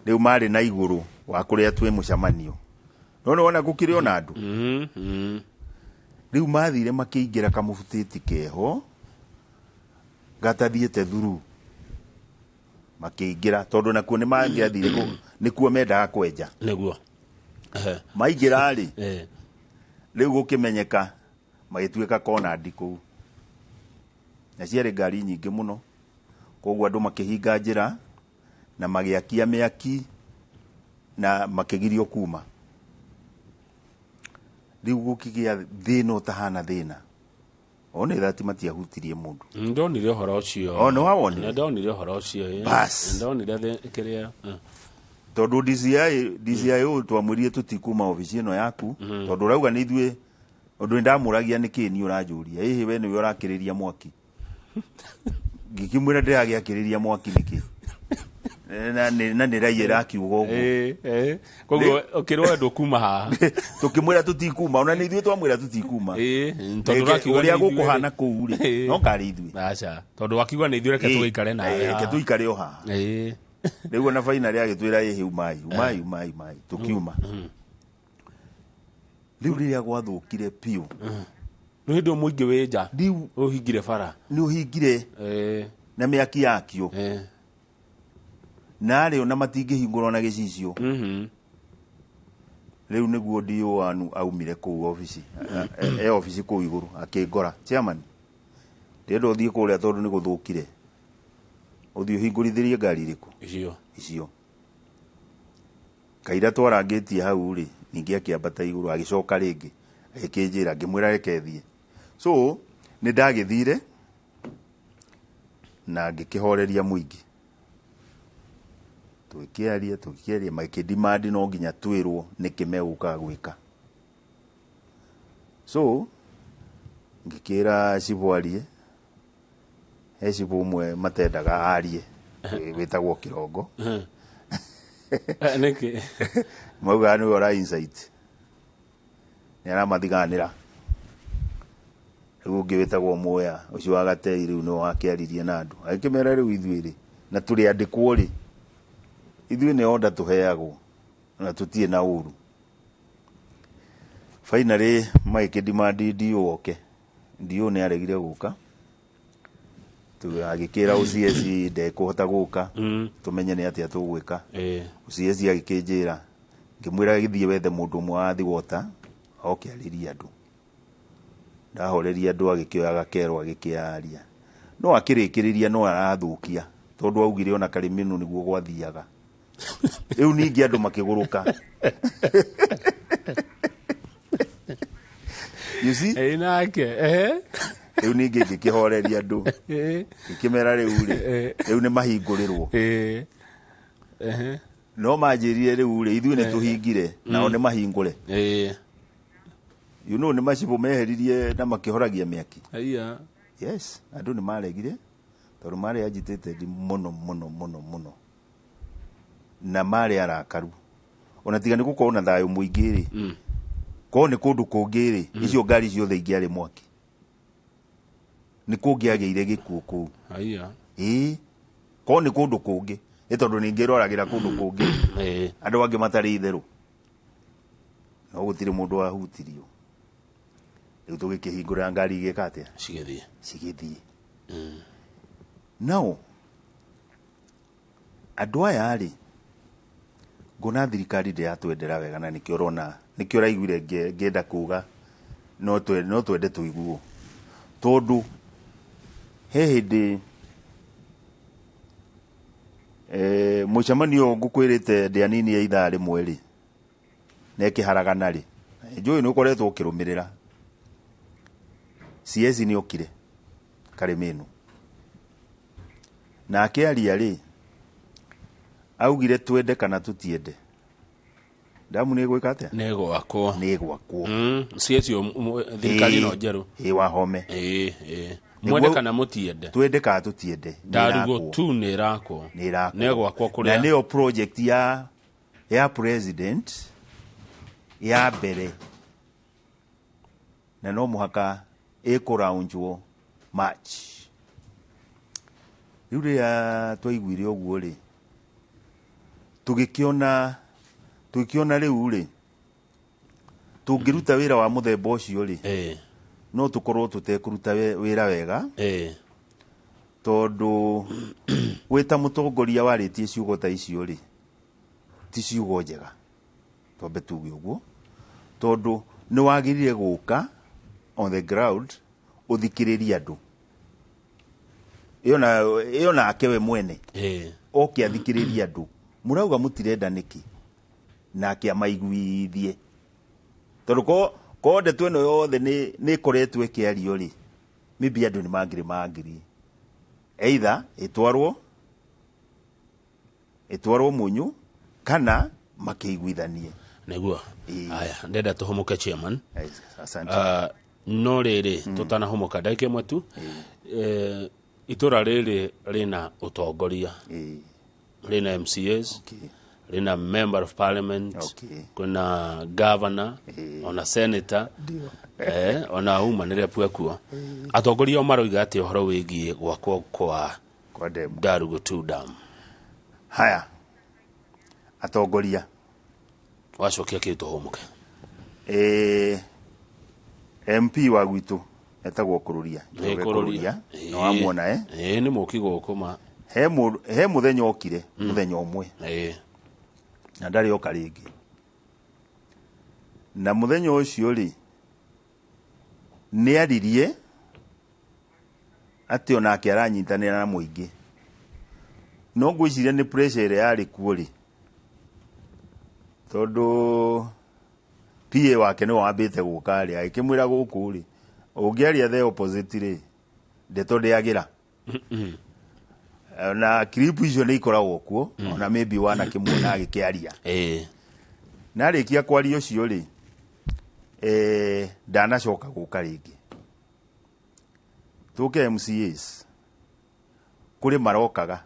Rĩu marĩ na igũrũ wa kũrĩa twĩ mũcemanio, no nĩ wona gũkĩrĩ ona andũ. Rĩu mathire makĩingĩra kamũbutĩti keho gatathiĩte thuru, makĩingĩra tondũ nakuo nĩ mangĩathire nĩkuo mendaga kwenja. Nĩguo. Maingĩra rĩ, rĩu gũkĩmenyeka magĩtuĩka kona kũu, na ciarĩ ngari nyingĩ mũno, koguo andũ makĩhinga njĩra na magĩakia mĩaki na makĩgirio kuma. Rĩu gũkĩgĩa thĩna ũtahana thĩna one thati matiahutirie mũndũ. Ndonire ũhoro ũcio. O, nĩ wawonire? Nĩ ndonire ũhoro ũcio, ĩĩ. Bas. Nĩ ndonire kĩrĩa Tondũ DCI DCIO twamwĩrire tũtikuma obici ĩno yaku, tondũ ũrauga nĩ ithuĩ. Ũndũ nĩndamũragia nĩkĩ niĩ ũranjũria ĩhĩ, we nĩwe ũrakĩrĩria mwaki. Ngĩkĩmwĩra ndĩragĩakĩrĩria mwaki nĩkĩ na nĩ raia ĩrakiuga ũguo. Ĩĩ. Koguo ũkĩrwo ndũkuma haha. Tũkĩmwĩra tũtikuma, ona nĩ ithuĩ twamwĩra tũtikuma. Ĩĩ, tondũ ũrakiuga ũrĩa nĩ ithuĩ gũkũhana rĩ. kũu rĩ, no karĩ ithuĩ. Aca, tondũ wakiuga nĩ ithuĩ, reke tũgĩikare nawe Reke haha. tũikare o haha. Rĩu ona finally agĩtwĩra ĩhĩ, umai, umai, umai, umai. Tũkiuma. Rĩu rĩrĩa gwathũkire biũ, Rĩu hĩndĩ ĩyo mũingĩ wĩ nja. Rĩu ũhingire bara. Nĩ ũhingire na mĩaki yakio narĩ ona matingĩhingũrwo na gĩcicio. Rĩu nĩguo DO aumire kũu obici, e obici kũu igũrũ, akĩngora, "Chairman, ndĩrenda ũthiĩ kũrĩa tondũ nĩ gũthũkire, ũthiĩ ũhingũrithĩrie ngari irĩkũ." Icio. Icio kaira twarangĩtie hau rĩ, ningĩ akĩambata igũrũ, agĩcoka rĩngĩ agĩkĩnjĩra, ngĩmwĩra reke thiĩ. So nĩ ndagĩthire na ngĩkĩhoreria mũingĩ, tũgĩkĩaria, magĩkĩdemand no nginya twĩrwo nĩkĩ megũkaga gwĩka. So ngĩkĩra cibũ arie, he cibũ ũmwe matendaga arie wĩtagwo Kĩrongo. Nĩkĩ? Maugaga nĩwe ũra insight, nĩ aramathiganĩra. Rĩu ũngĩ wĩtagwo Muya, ũcio wa Gatei, rĩu nĩwe wakĩaririe na andũ, agĩkĩmera rĩu ithuĩ rĩ na tũrĩ andĩkwo rĩ, ithuĩ nĩ order tũheagwo na tũtirĩ na ũru. Finally magĩkĩdemand DO oke. DO nĩ aregire gũka. Agĩkĩra OCS ndekũhota gũka, tũmenye nĩ atĩa tũgwĩka. OCS agĩkĩnjĩra, ngĩmwĩra gĩthiĩ wethe mũndũ ũmwe wa Thiwota oke arĩrie andũ. Ndahoreria andũ, agĩkĩoya gakerwo agĩkĩaria, no akĩrĩkĩrĩria no arathũkia. Tondũ augire ona Karĩmĩnũ nĩguo gwathiaga. Rĩu ningĩ andũ makĩgũrũka. You see? Ĩ nake eh Rĩu ningĩ ngĩkĩhoreria andũ. Ngĩkĩmera rĩu rĩ, rĩu nĩ mahingũrĩrwo. Eh eh No manjĩrire rĩu rĩ, ithuĩ nĩ tũhingire, nao nĩ mahingũre. You know nĩ macibũ meheririe na makĩhoragia mĩaki. Aya. Yes, andũ nĩ maregire tondũ marĩ agitated mũno mũno mũno mũno na marĩ arakaru ona tiga nĩ gũkorwo na thayũ mũingĩ rĩ, korwo nĩ kũndũ kũngĩ rĩ, icio ngari ciothe ingĩarĩ mwaki, nĩ kũngĩagĩire gĩkuũ kũu. Aya. Ĩĩ, korwo nĩ kũndũ kũngĩ, nĩ tondũ ningĩ roragĩra kũndũ kũngĩ andũ angĩ matarĩ itherũ, no gũtirĩ mũndũ wahutirio. Rĩu tũgĩkĩhingũrĩra ngari igĩka atĩa? Cigĩthiĩ. Cigĩthiĩ. Nao andũ aya rĩ, ngona thirikari ndĩratwendera wega, na nĩkĩo ũrona, nĩkĩo ũraiguire ngĩenda kuga no twende tũiguo, tondũ he hĩndĩ mũcemanio ũyũ ngũkwĩrĩte ndĩa nini ya ithaa rĩmwe rĩ, na ĩkĩharagana rĩ, njũĩ nĩ ũkoretwo ũkĩrũmĩrĩra. CS nĩ okire Karĩmĩnũ na akĩaria rĩ, augire twende kana tũtiende, damu nĩ ĩgwĩka atĩa? Nĩ gwakwo. Nĩ ĩgwakwo. Ciĩcio thirikari ĩno njerũ. Ĩ wahome. Ĩ ĩ mwende kana mũtiende, twende kana tũtiende, nĩ Ndarugo ĩrakwo. tu nĩ ĩrakwo. Nĩ ĩrakwo. Nĩ ĩgwakwo Na kũrĩa nĩyo project ya president ya mbere, na no mũhaka ĩkũraunjwo March. Rĩu rĩrĩa twaiguire ũguo rĩ, tũgĩkĩona rĩu rĩ, tũngĩruta wĩra wa mũthemba ũcio rĩ, no tũkorwo tũtekũruta wĩra wega, tondũ wĩ ta mũtongoria warĩtie ciugo ta icio rĩ, ti ciugo njega, twambe tuge ũguo, tondũ nĩ wagĩrĩire gũka on the ground ũthikĩrĩrie andũ. Ĩyo nake we mwene oke athikĩrĩrie andũ, mũrauga mũtirenda nĩkĩ, nake amaiguithie, tondũ ko ndeto ĩno yothe nĩ ĩkoretwo ĩkĩario rĩ, maybe andũ nĩ mangĩrĩ mangiri either ĩtwarwo Munyu kana makĩiguithanie. Nĩguo. Ĩĩ. Aya, ndenda tũhũmũke, chairman. Asante. No rĩrĩ, tũtanahũmũka ndagĩka ĩmwe tu, itũra rĩrĩ rĩna ũtongoria, rĩna MCAs, rĩna member of parliament, kwĩna governor, ona senator, ona uma nĩ rep kuo. Atongoria o maroiga atĩ ũhoro wĩgiĩ gwakwo kwa kwa demu Ndarugu 2 dam? Haya, atongoria. Wacokia kĩu tũhũmũke. MP wa gwitũ etagwo Kururia. Nĩ Kũrũria. Nĩ wamuona, eh? Ĩĩ, nĩ mũki gũkũ ma. He mũthenya okire, mũthenya ũmwe, na ndarĩ oka rĩngĩ. Na mũthenya ũcio rĩ, nĩ aririe atĩ onake aranyitanĩra na mũingĩ, no ngwĩciria nĩ pressure ĩrĩa yarĩ kuo rĩ, tondũ PA wake nĩwe wambĩte gũka rĩ, agĩkĩmwĩra gũkũ rĩ, ũngĩaria the opposite rĩ, ndeto ndĩagĩra. Na clip icio nĩ ikoragwo kuo, ona maybe wanakĩmuona agĩkĩaria. Na arĩkia kwaria ũcio rĩ, ndanacoka gũka rĩngĩ. Tũke MCAs, kũrĩ marokaga,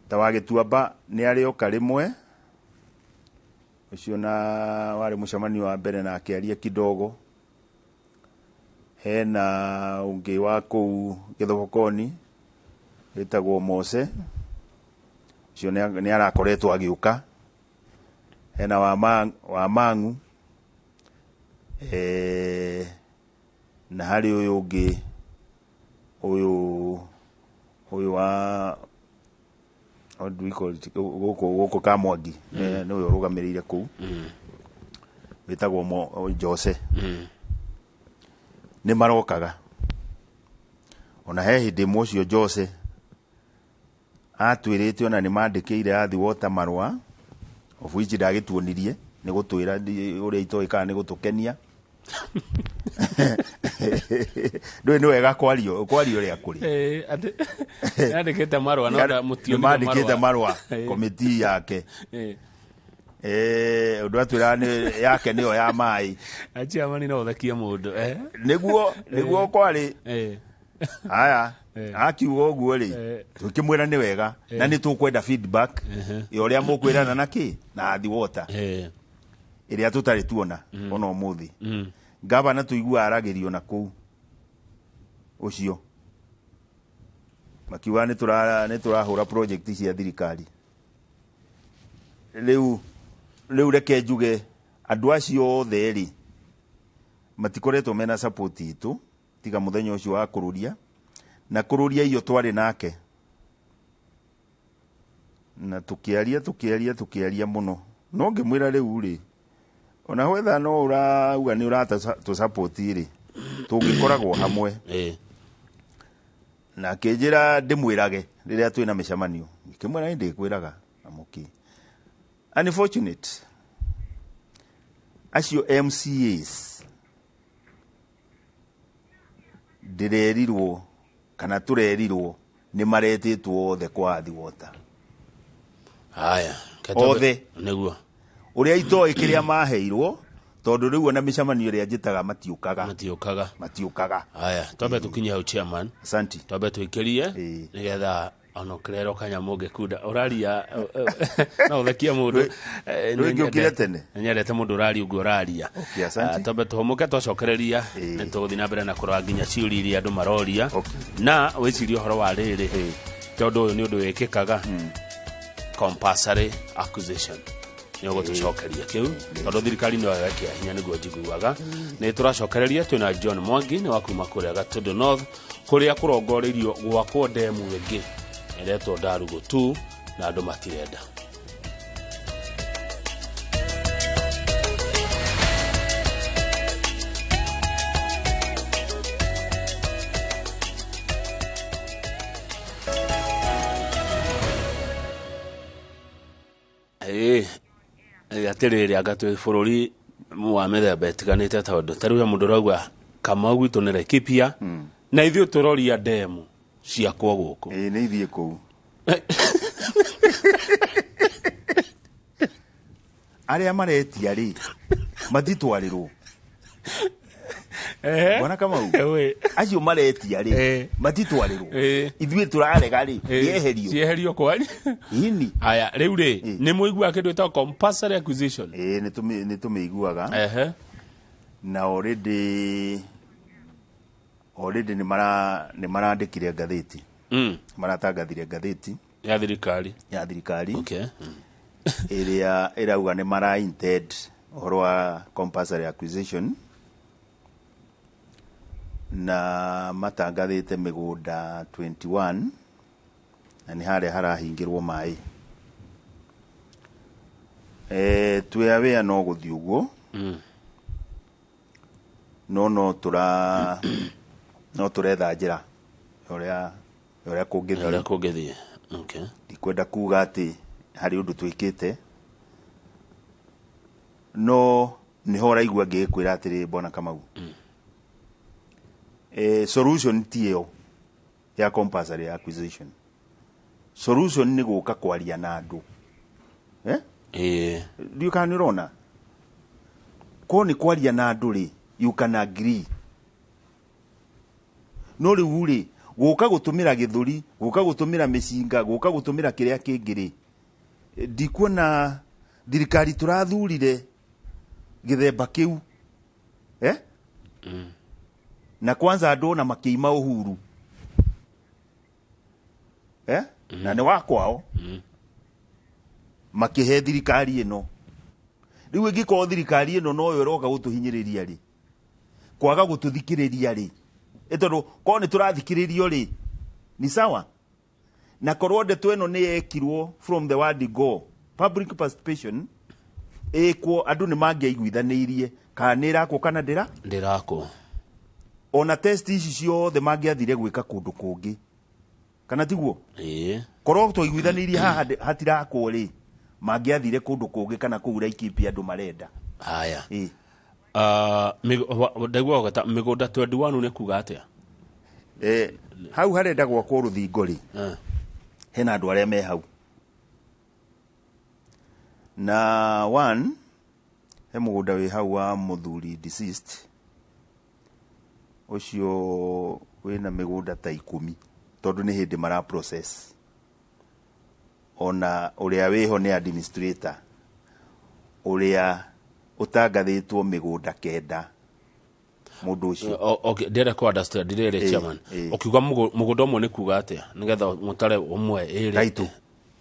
ta wa Gĩtuamba nĩ arĩ oka rĩmwe ũcio, na warĩ mũcemanio wa mbere na akĩaria kidogo. Hena ũngĩ wa kũu Gĩthogokoni wĩtagwo Mose, ũcio nĩ arakoretwo agĩũka. Hena wa Mang'u, na harĩ ũyũ ũngĩ, ũyũ wa, what do we call it, gũkũ Kamwangi, nĩwe ũrũgamĩrĩire kũu, wĩtagwo Jose. Nĩ marokaga. Ona he hĩndĩ ĩmwe ũcio Jose atwĩrĩte ona nĩ mandĩkĩire Athi Water marũa, of which ndagĩtuonirie, nĩ gũtwĩra ũrĩa itoĩ kana nĩ gũtũkenia. Ndũĩ nĩ wega kwario kwario ũrĩa kũrĩ. Yandĩkĩte marũa no nĩ mandĩkĩte marũa komiti yake. Ũndũ atwĩraga nĩ yake nĩyo ya maĩ. Achiamani no ũthekie mũndũ. Nĩguo nĩguo kwarĩ. Haya, akiuga ũguo rĩ, tũkĩmwĩra nĩ wega na nĩ tũkwenda feedback ya ũrĩa mũkwĩrana na kĩ na Athi Water ĩrĩa tũtarĩ tuona ona ũmũthĩ. Gavana tũigua aragĩrio na kũu ũcio makiuga nĩ tũrahũra project cia thirikari. Rĩu rĩu reke njuge andũ acio othe rĩ matikoretwo mena support itũ tiga mũthenya ũcio wa kũrũria na kũrũria iyo twarĩ nake na tũkĩaria tũkĩaria tũkĩaria mũno, no ngĩmwĩra rĩu rĩ ona whether no ũrauga nĩ ũratũ rĩ, tũngĩkoragwo hamwe. Na akĩnjĩra ndĩmwĩrage rĩrĩa twĩna mĩcemanio, ngĩmwĩra nĩ ndĩkwĩraga amũki. Unfortunate acio MCAs ndĩrerirwo kana tũrerirwo nĩ maretĩtwo othe kwa Athi Water. Haya. Othe. Nĩguo. Ũrĩa itoĩ kĩrĩa maheirwo, tondũ rĩu ona mĩcemanio ĩrĩa njĩtaga matiũkaga. Matiũkaga. Matiũkaga. Haya, twambe tũkinye hau, chairman. Asanti. Twambe twĩkĩrie nĩgetha ona ũkĩrerwo kanyamũ ũngĩkunda ũraria no ũthekie mũndũ. Ndũngĩũkire tene? Nĩnyendete mũndũ ũraria ũguo ũraria. Okay, asante. Twambe tũhũmũke, twacokereria nĩ tũgũthiĩ na mbere na kũrora nginya ciũria iria andũ maroria na wĩcirie ũhoro wa rĩrĩ, tondũ ũyũ nĩ ũndũ wĩkĩkaga, compulsory acquisition. Nĩ ũgũtũcokeria kĩu tondũ thirikari nĩyo yekĩra hinya, nĩguo njiguaga. Nĩ tũracokereria twĩna John Mwangi, nĩ wa kuma kũrĩa Gatũndũ North, kũrĩa kũrongoreirio gwakwo ndemu ĩngĩ ĩretwo Ndarugu 2 na andũ matirenda. Ĩĩ, atĩrĩrĩ, anga twĩ bũrũri wa mĩthemba ĩtiganĩte, tondũ ta rĩu he mũndũ ũrauga Kamau gwitũ nĩ Laikipia na ithuĩ tũroria ndemu ciakwo gũkũ. Ĩĩ, nĩ ithiĩ kũu arĩa maretia rĩ matitwarĩrwo. Bwana Kamau, acio maretia rĩ matitwarĩrwo. Ithuĩ tũrarega rĩ yeherio. Cieherio kwani? Ini. Aya, rĩu rĩ, nĩ mũiguaga kĩndũ gĩtagwo compulsory acquisition? Ĩĩ, nĩ tũmĩiguaga. Na already nĩ marandĩkire ngathĩti, maratangathire ngathĩti ya thirikari. Ya thirikari ĩrĩa ĩrauga nĩ mara intend ũhoro wa compulsory acquisition, na matangathĩte mĩgũnda 21 na nĩ harĩa harahingĩrwo maĩ. Twĩ aware no gũthiĩ ũguo, no no tũra no tũretha njĩra ya ũrĩa kũngĩthiĩ. Ũrĩa kũngĩthiĩ, okay. Ndikwenda kuga atĩ harĩ ũndũ twĩkĩte, no nĩho ũraigua ngĩkwĩra atĩrĩ, bwana Kamau, solution ti ĩyo ya compulsory acquisition. Solution nĩ gũka kwaria na andũ, eh? Ĩĩ. Ndiũ kana nĩ ũrona ko nĩ kwaria na andũ rĩ, you can agree. No rĩu rĩ, gũka gũtũmĩra gĩthũri, gũka gũtũmĩra mĩcinga, gũka gũtũmĩra kĩrĩa kĩngĩ rĩ, ndikuona thirikari tũrathurire gĩthemba kĩu, eh? Na kwanza andũ ona makĩima uhuru, eh? Na nĩ wa kwao makĩhe thirikari ĩno. Rĩu ĩngĩkorwo thirikari ĩno noyo ĩroka gũtũhinyĩrĩria rĩ, kwaga gũtũthikĩrĩria rĩ, ĩ tondũ korwo nĩ tũrathikĩrĩrio rĩ, ni sawa. Na korwo ndeto ĩno nĩ yekirwo from the word go, public participation ĩkwo, andũ nĩ mangĩaiguithanĩirie kana nĩ ĩrakwo kana ndĩra Ndĩrakwo. Ona test ici ciothe mangĩathire gwĩka kũndũ kũngĩ, kana tiguo? Ĩĩ. Korwo twaiguithanĩirie haha hatirakwo rĩ, mangĩathire kũndũ kũngĩ kana kũu Laikipia andũ marenda. Haya. Ĩĩ. Ndaigua ũgeta mĩgũnda 21 nĩ kuga atĩa? Hau harenda gwakwo rũthingo rĩ, hena andũ arĩa me hau na one he mũgũnda wĩ hau wa mũthuri deceased ũcio wĩna mĩgũnda ta 10, tondũ nĩ hĩndĩ mara process. Ona ũrĩa wĩho nĩ administrator ũrĩa ũtangathĩtwo mĩgũnda 9 mũndũ ũcio. Okay, ndĩrenda kũ understand rĩrĩ, chairman. Ũkiuga mũgũnda ũmwe nĩ kuga atĩa, nĩgetha mũtare ũmwe, ĩrĩ? Taitũ.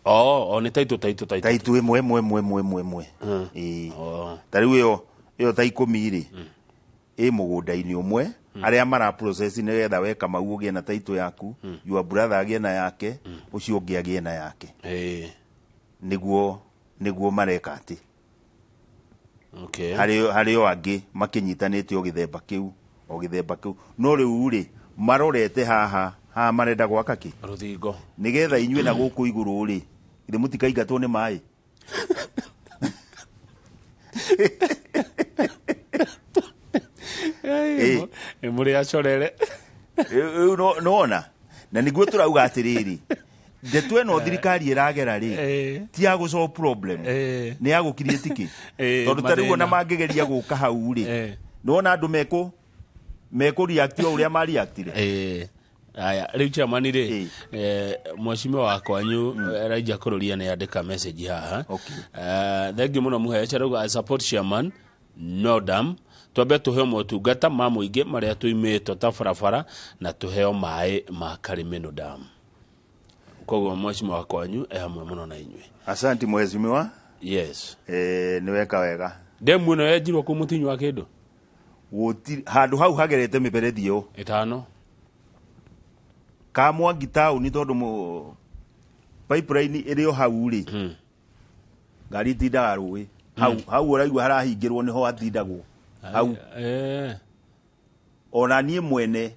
Oh, nĩ taitũ, taitũ, taitũ. Taitũ ĩmwe ĩmwe ĩmwe ĩmwe ĩmwe ĩmwe. Ĩĩ. Ta rĩu ĩyo ta 10 rĩ, ĩ mũgũnda-inĩ ũmwe, arĩa mara process nĩgetha we Kamau ũgĩe na taitũ yaku, your brother agĩe na yake, ũcio ũngĩ agĩe na yake. Nĩguo mareka atĩ. Harĩ o angĩ makĩnyitanĩte o gĩthemba kĩu, o gĩthemba kĩu. No rĩu rĩ, marorete haha, haha marenda gwaka kĩ? Rũthingo. Nĩgetha inyuĩ na gũkũ igũrũ rĩ, githĩ mũtikaingatwo nĩ maĩ? Ĩ, mũrĩ acorere. Rĩu nĩwona? Na nĩguo tũrauga atĩrĩrĩ, ndeto ĩno thirikari ĩragera rĩ, ti ya gũ solve problem, nĩ ya gũ create kĩ? Tondũ ta rĩu ona Mathĩna. mangĩgeria gũka hau rĩ, nĩwona andũ mekũ react o ũrĩa ma reactire. Aya, rĩu chairman rĩ, mheshimiwa wa kwanyu Elijah Kururia nĩ andĩka message haha. Thank you mũno mũhe arauga I support chairman no dam, twambe tũheo motungata ma mũingĩ marĩa tũimĩtwo ta barabara na tũheo maĩ ma Karimeno dam. Koguo mheshimiwa wa kwanyu e hamwe mũno na inyuĩ. Asante mheshimiwa. Yes. Nĩ weka wega. Demu ĩno yenjirwo kũu mũtinyu wa kĩndũ? Gũtirĩ handũ hau hagerete mĩberethi ĩyo. 5. Kamwangi taũni tondũ pipeline ĩrĩ o hau rĩ. Ngari itindaga rũĩ. Hau, hau ũraigua harahingĩrwo nĩho hatindagwo. Hau. Ona niĩ mwene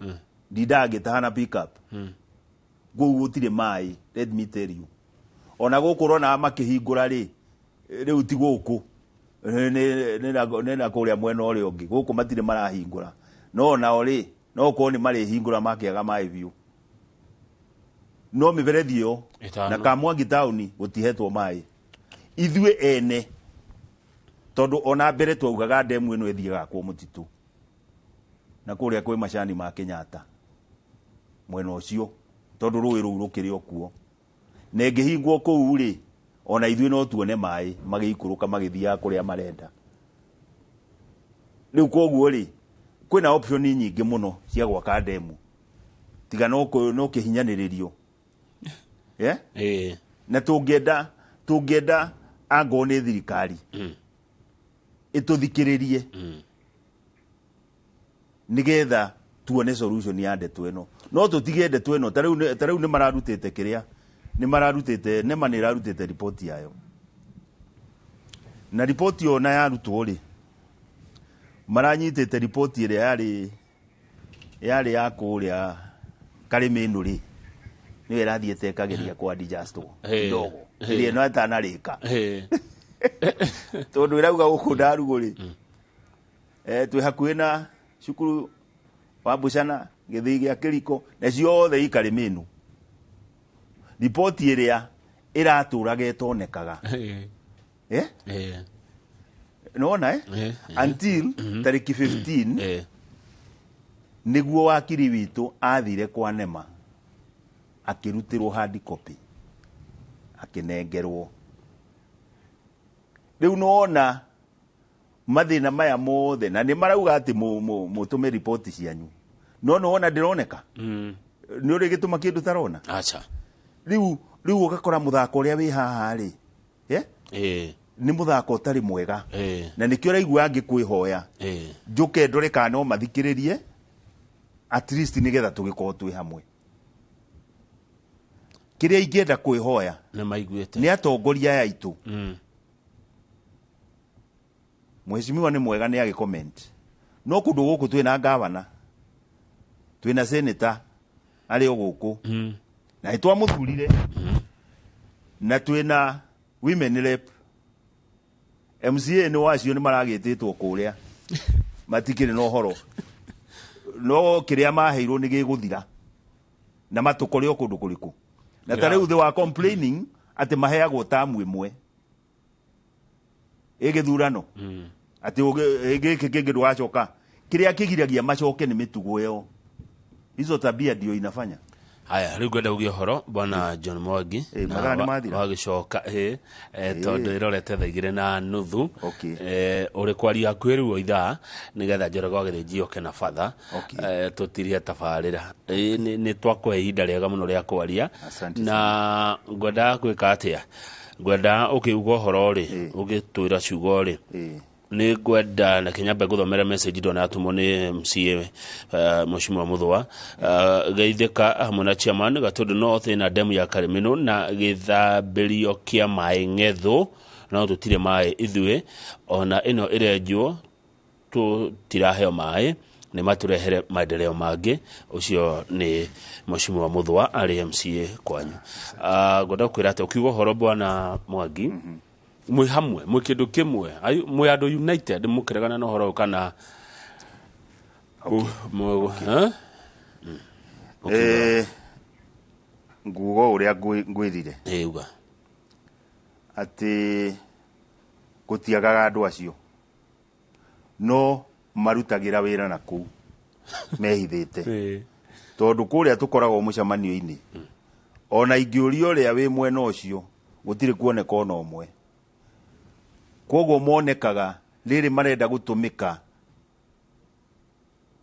ndindaga ngĩtaha na pick up. Kũu gũtirĩ maĩ, let me tell you. Ona gũkũ ũrona makĩhingũra rĩ, rĩu ti gũkũ. Nĩ na kũrĩa mwena ũrĩa ũngĩ. Gũkũ matirĩ marahingũra. No nao rĩ, no ũkorwo nĩ marĩhingũra makĩaga maĩ biũ. No mĩberethi ĩyo 5. na Kamwangi taũni gũtihetwo maĩ. Ithuĩ ene, tondũ ona mbere twaugaga ndemu ĩno ĩthiaga kwa mũtitũ. Na kũrĩa kwĩ macani ma Kenyatta. Mwena ũcio, tondũ rũĩ rũu rũkĩrĩ o kuo. Na ĩngĩhingwo kũu rĩ, ona ithuĩ no tuone maĩ magĩikũrũka magĩthiaga kũrĩa marenda. Rĩu koguo rĩ, kwĩna option nyingĩ mũno cia gwaka ndemu. Tiga no kĩhinyanĩrĩrio. Yeah? Na tũngĩenda angorwo nĩ thirikari ĩtũthikĩrĩrie nĩgetha tuone solution ya ndeto ĩno. No tũtige ndeto ĩno, ta rĩu nĩ mararutĩte kĩrĩa, nĩ mararutĩte, NEMA nĩ ĩrarutĩte riboti yayo. Na riboti ĩyo ona yarutwo rĩ, maranyitĩte riboti ĩrĩa yarĩ ya kũrĩa Karĩmĩnũ rĩ, nĩyo ĩrathiĩte ĩkageria kwa digest kidogo. Ĩrĩa ĩno ĩtanarĩka. Tondũ ĩrauga gũkũ Ndarugu rĩ, twĩ hakuhĩ na cukuru wa Mbucana, gĩthii gĩa Kĩriko, na ciothe i Karĩmĩnũ. Riboti ĩrĩa ĩratũraga ĩtonekaga. Nĩwona, eh? Until tarĩki 15, nĩguo wakiri witũ athire kwa NEMA akĩrutĩrwo hard copy akĩnengerwo. Rĩu nĩwona mathĩna maya mothe na nĩ marauga atĩ mũtũme riboti cianyu, no nĩwona ndĩroneka. Nĩ ũrĩ gĩtũma kĩndũ tarona? Acha. Rĩu ũgakora mũthako ũrĩa wĩ haha rĩ, Nĩ mũthako ũtarĩ mwega. Na nĩkĩo ũraigua ngĩkwĩhoya. Njũke ndore kana no mathikĩrĩrie at least nĩgetha tũgĩkorwo twĩ hamwe. Kĩrĩa ingĩenda kwĩhoya nĩ maiguĩte. Nĩ atongoria aya aitũ. Mheshimiwa nĩ mwega nĩ agĩ comment. No kũndũ gũkũ twĩna gavana. Twĩna senator arĩ o gũkũ na nĩ twamũthurire, na twĩna women rep. MCA nĩ wacio nĩ maragĩtĩtwo kũrĩa, matikĩrĩ na ũhoro, no kĩrĩa maheirwo nĩ gĩgũthira na matũkore o kũndũ kũrĩkũ. Na ta rĩu they were complaining atĩ maheagwo tamu ĩmwe ĩ gĩthurano, atĩ gĩkĩ kĩngĩ ndũgacoka. Kĩrĩa kĩgiragia macoke nĩ mĩtugo ĩyo, hizo tabia ndio inafanya. Haya, rĩu ngwenda uge ũhoro, bwana John Mwangi. Eh, na mathaa nĩ mathira? Wagĩcoka ĩ tondũ ĩrorete 2:30. Okay. Ũrĩ kwaria hakuhĩ rĩu o ithaa nĩgetha Njoroge wa Gĩthĩnji oke na batha. Okay. Tũtirie tabarĩra. Nĩ twakũhe ihinda rĩega mũno rĩa kwaria. Asante. Na ngwendaga gwĩka atĩa, ngwenda ũkĩuga ũhoro rĩ, ũgĩtwĩra ciugo rĩ, nĩ ngwenda na kinyambe ngũthomere message ndona yatũmwo nĩ MCA, Mheshimiwa Muthua, geithĩka hamwe na chairman Gatundu North na demu ya Karimino na gĩthambĩrio kĩa maĩ ng'ethũ, no tũtirĩ maĩ ithuĩ, ona ĩno ĩrenjwo tũtiraheo maĩ, nĩ matũrehere maendeleo mangĩ. Ũcio nĩ Mheshimiwa Muthua arĩ MCA kwanyu. Ngwenda kwĩra atĩ ũkiuga ũhoro, bwana Mwangi, mwĩ hamwe, mwĩ kĩndũ kĩmwe, mwĩ andũ united mũkĩregana na ũhoro ũyũ kana eh? Nguga o ũrĩa ngwĩrire Ĩ, uga. atĩ gũtiagaga andũ acio no marutagĩra wĩra na kũu mehithĩte, tondũ kũrĩa tũkoragwo mũcemanio-inĩ, ona ingĩũria ũrĩa wĩ mwena ũcio, gũtirĩ kuoneka ona ũmwe. Koguo monekaga rĩrĩ marenda gũtũmĩka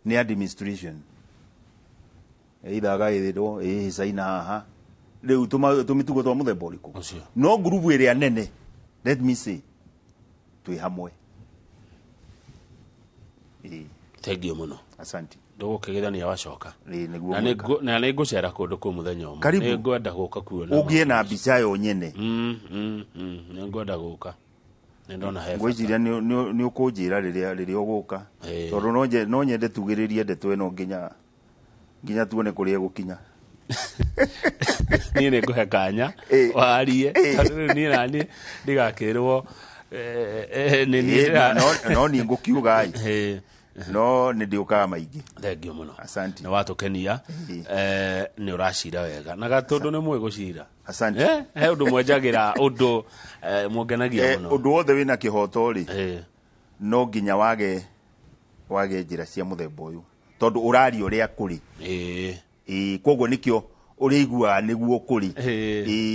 nĩ administration, either agagĩthĩrwo ĩĩ caina haha rĩu tũmĩtugo twa mũthemba ũrĩkũ. Ũcio. No ngurubu ĩrĩa nene, let me say, twĩ hamwe. Ĩĩ. Thengiũ mũno. Asante. Ndũgũkĩgithania wacoka. Ĩĩ, nĩguo Na nĩ gwĩka. Na nĩ ngũcera kũndũ kũu mũthenya ũmwe. Karibu. Nĩ ngwenda gũka kuona. Ũgĩe na mbica yo nyene. Nĩ ngwenda gũka, nĩ ndona he bata. Ngwĩciria nĩ ũkũnjĩra rĩrĩa ũgũka, tondũ no nyende tugĩrĩrie ndeto ĩno nginya tuone kũrĩa ĩgũkinya. Niĩ nĩ ngũhe kanya warie, tondũ rĩu niĩ naniĩ ndigakĩrwo nĩ niĩ. No niĩ ngũkiuga ĩ, no nĩ ndĩũkaga maingĩ. Thengiũ mũno. Asante. Nĩ watũkenia. Nĩ ũracira wega na gatũndũ nĩ mwĩ gũcira. Asante. He ũndũ mwenjagĩra ũndũ muongenagia mũno. Ũndũ wothe wĩna kĩhoto rĩ, no nginya wage njĩra cia mũthemba ũyũ, tondũ ũraria ũrĩa kũrĩ. Ĩĩ, koguo nĩkĩo ũrĩiguaga nĩguo kũrĩ.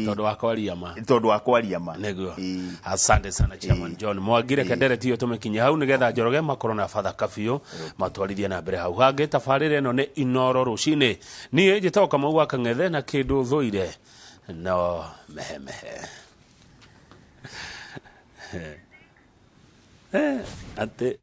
Tondũ wa kwaria ma. Tondũ wa kwaria ma. Nĩguo. Ĩĩ. Asante sana, chairman John Mwangi. Reke ndereti ĩyo tũmĩkinye hau nĩgetha Njoroge makorwo na batha kabiũ matwarithie na mbere hau hangĩ. Tabarĩra ĩno nĩ Inoro Rũcinĩ. Niĩ njĩtagwo Kamau wa Kang'ethe, na kĩndũ thũire no mehemehe. Atĩ.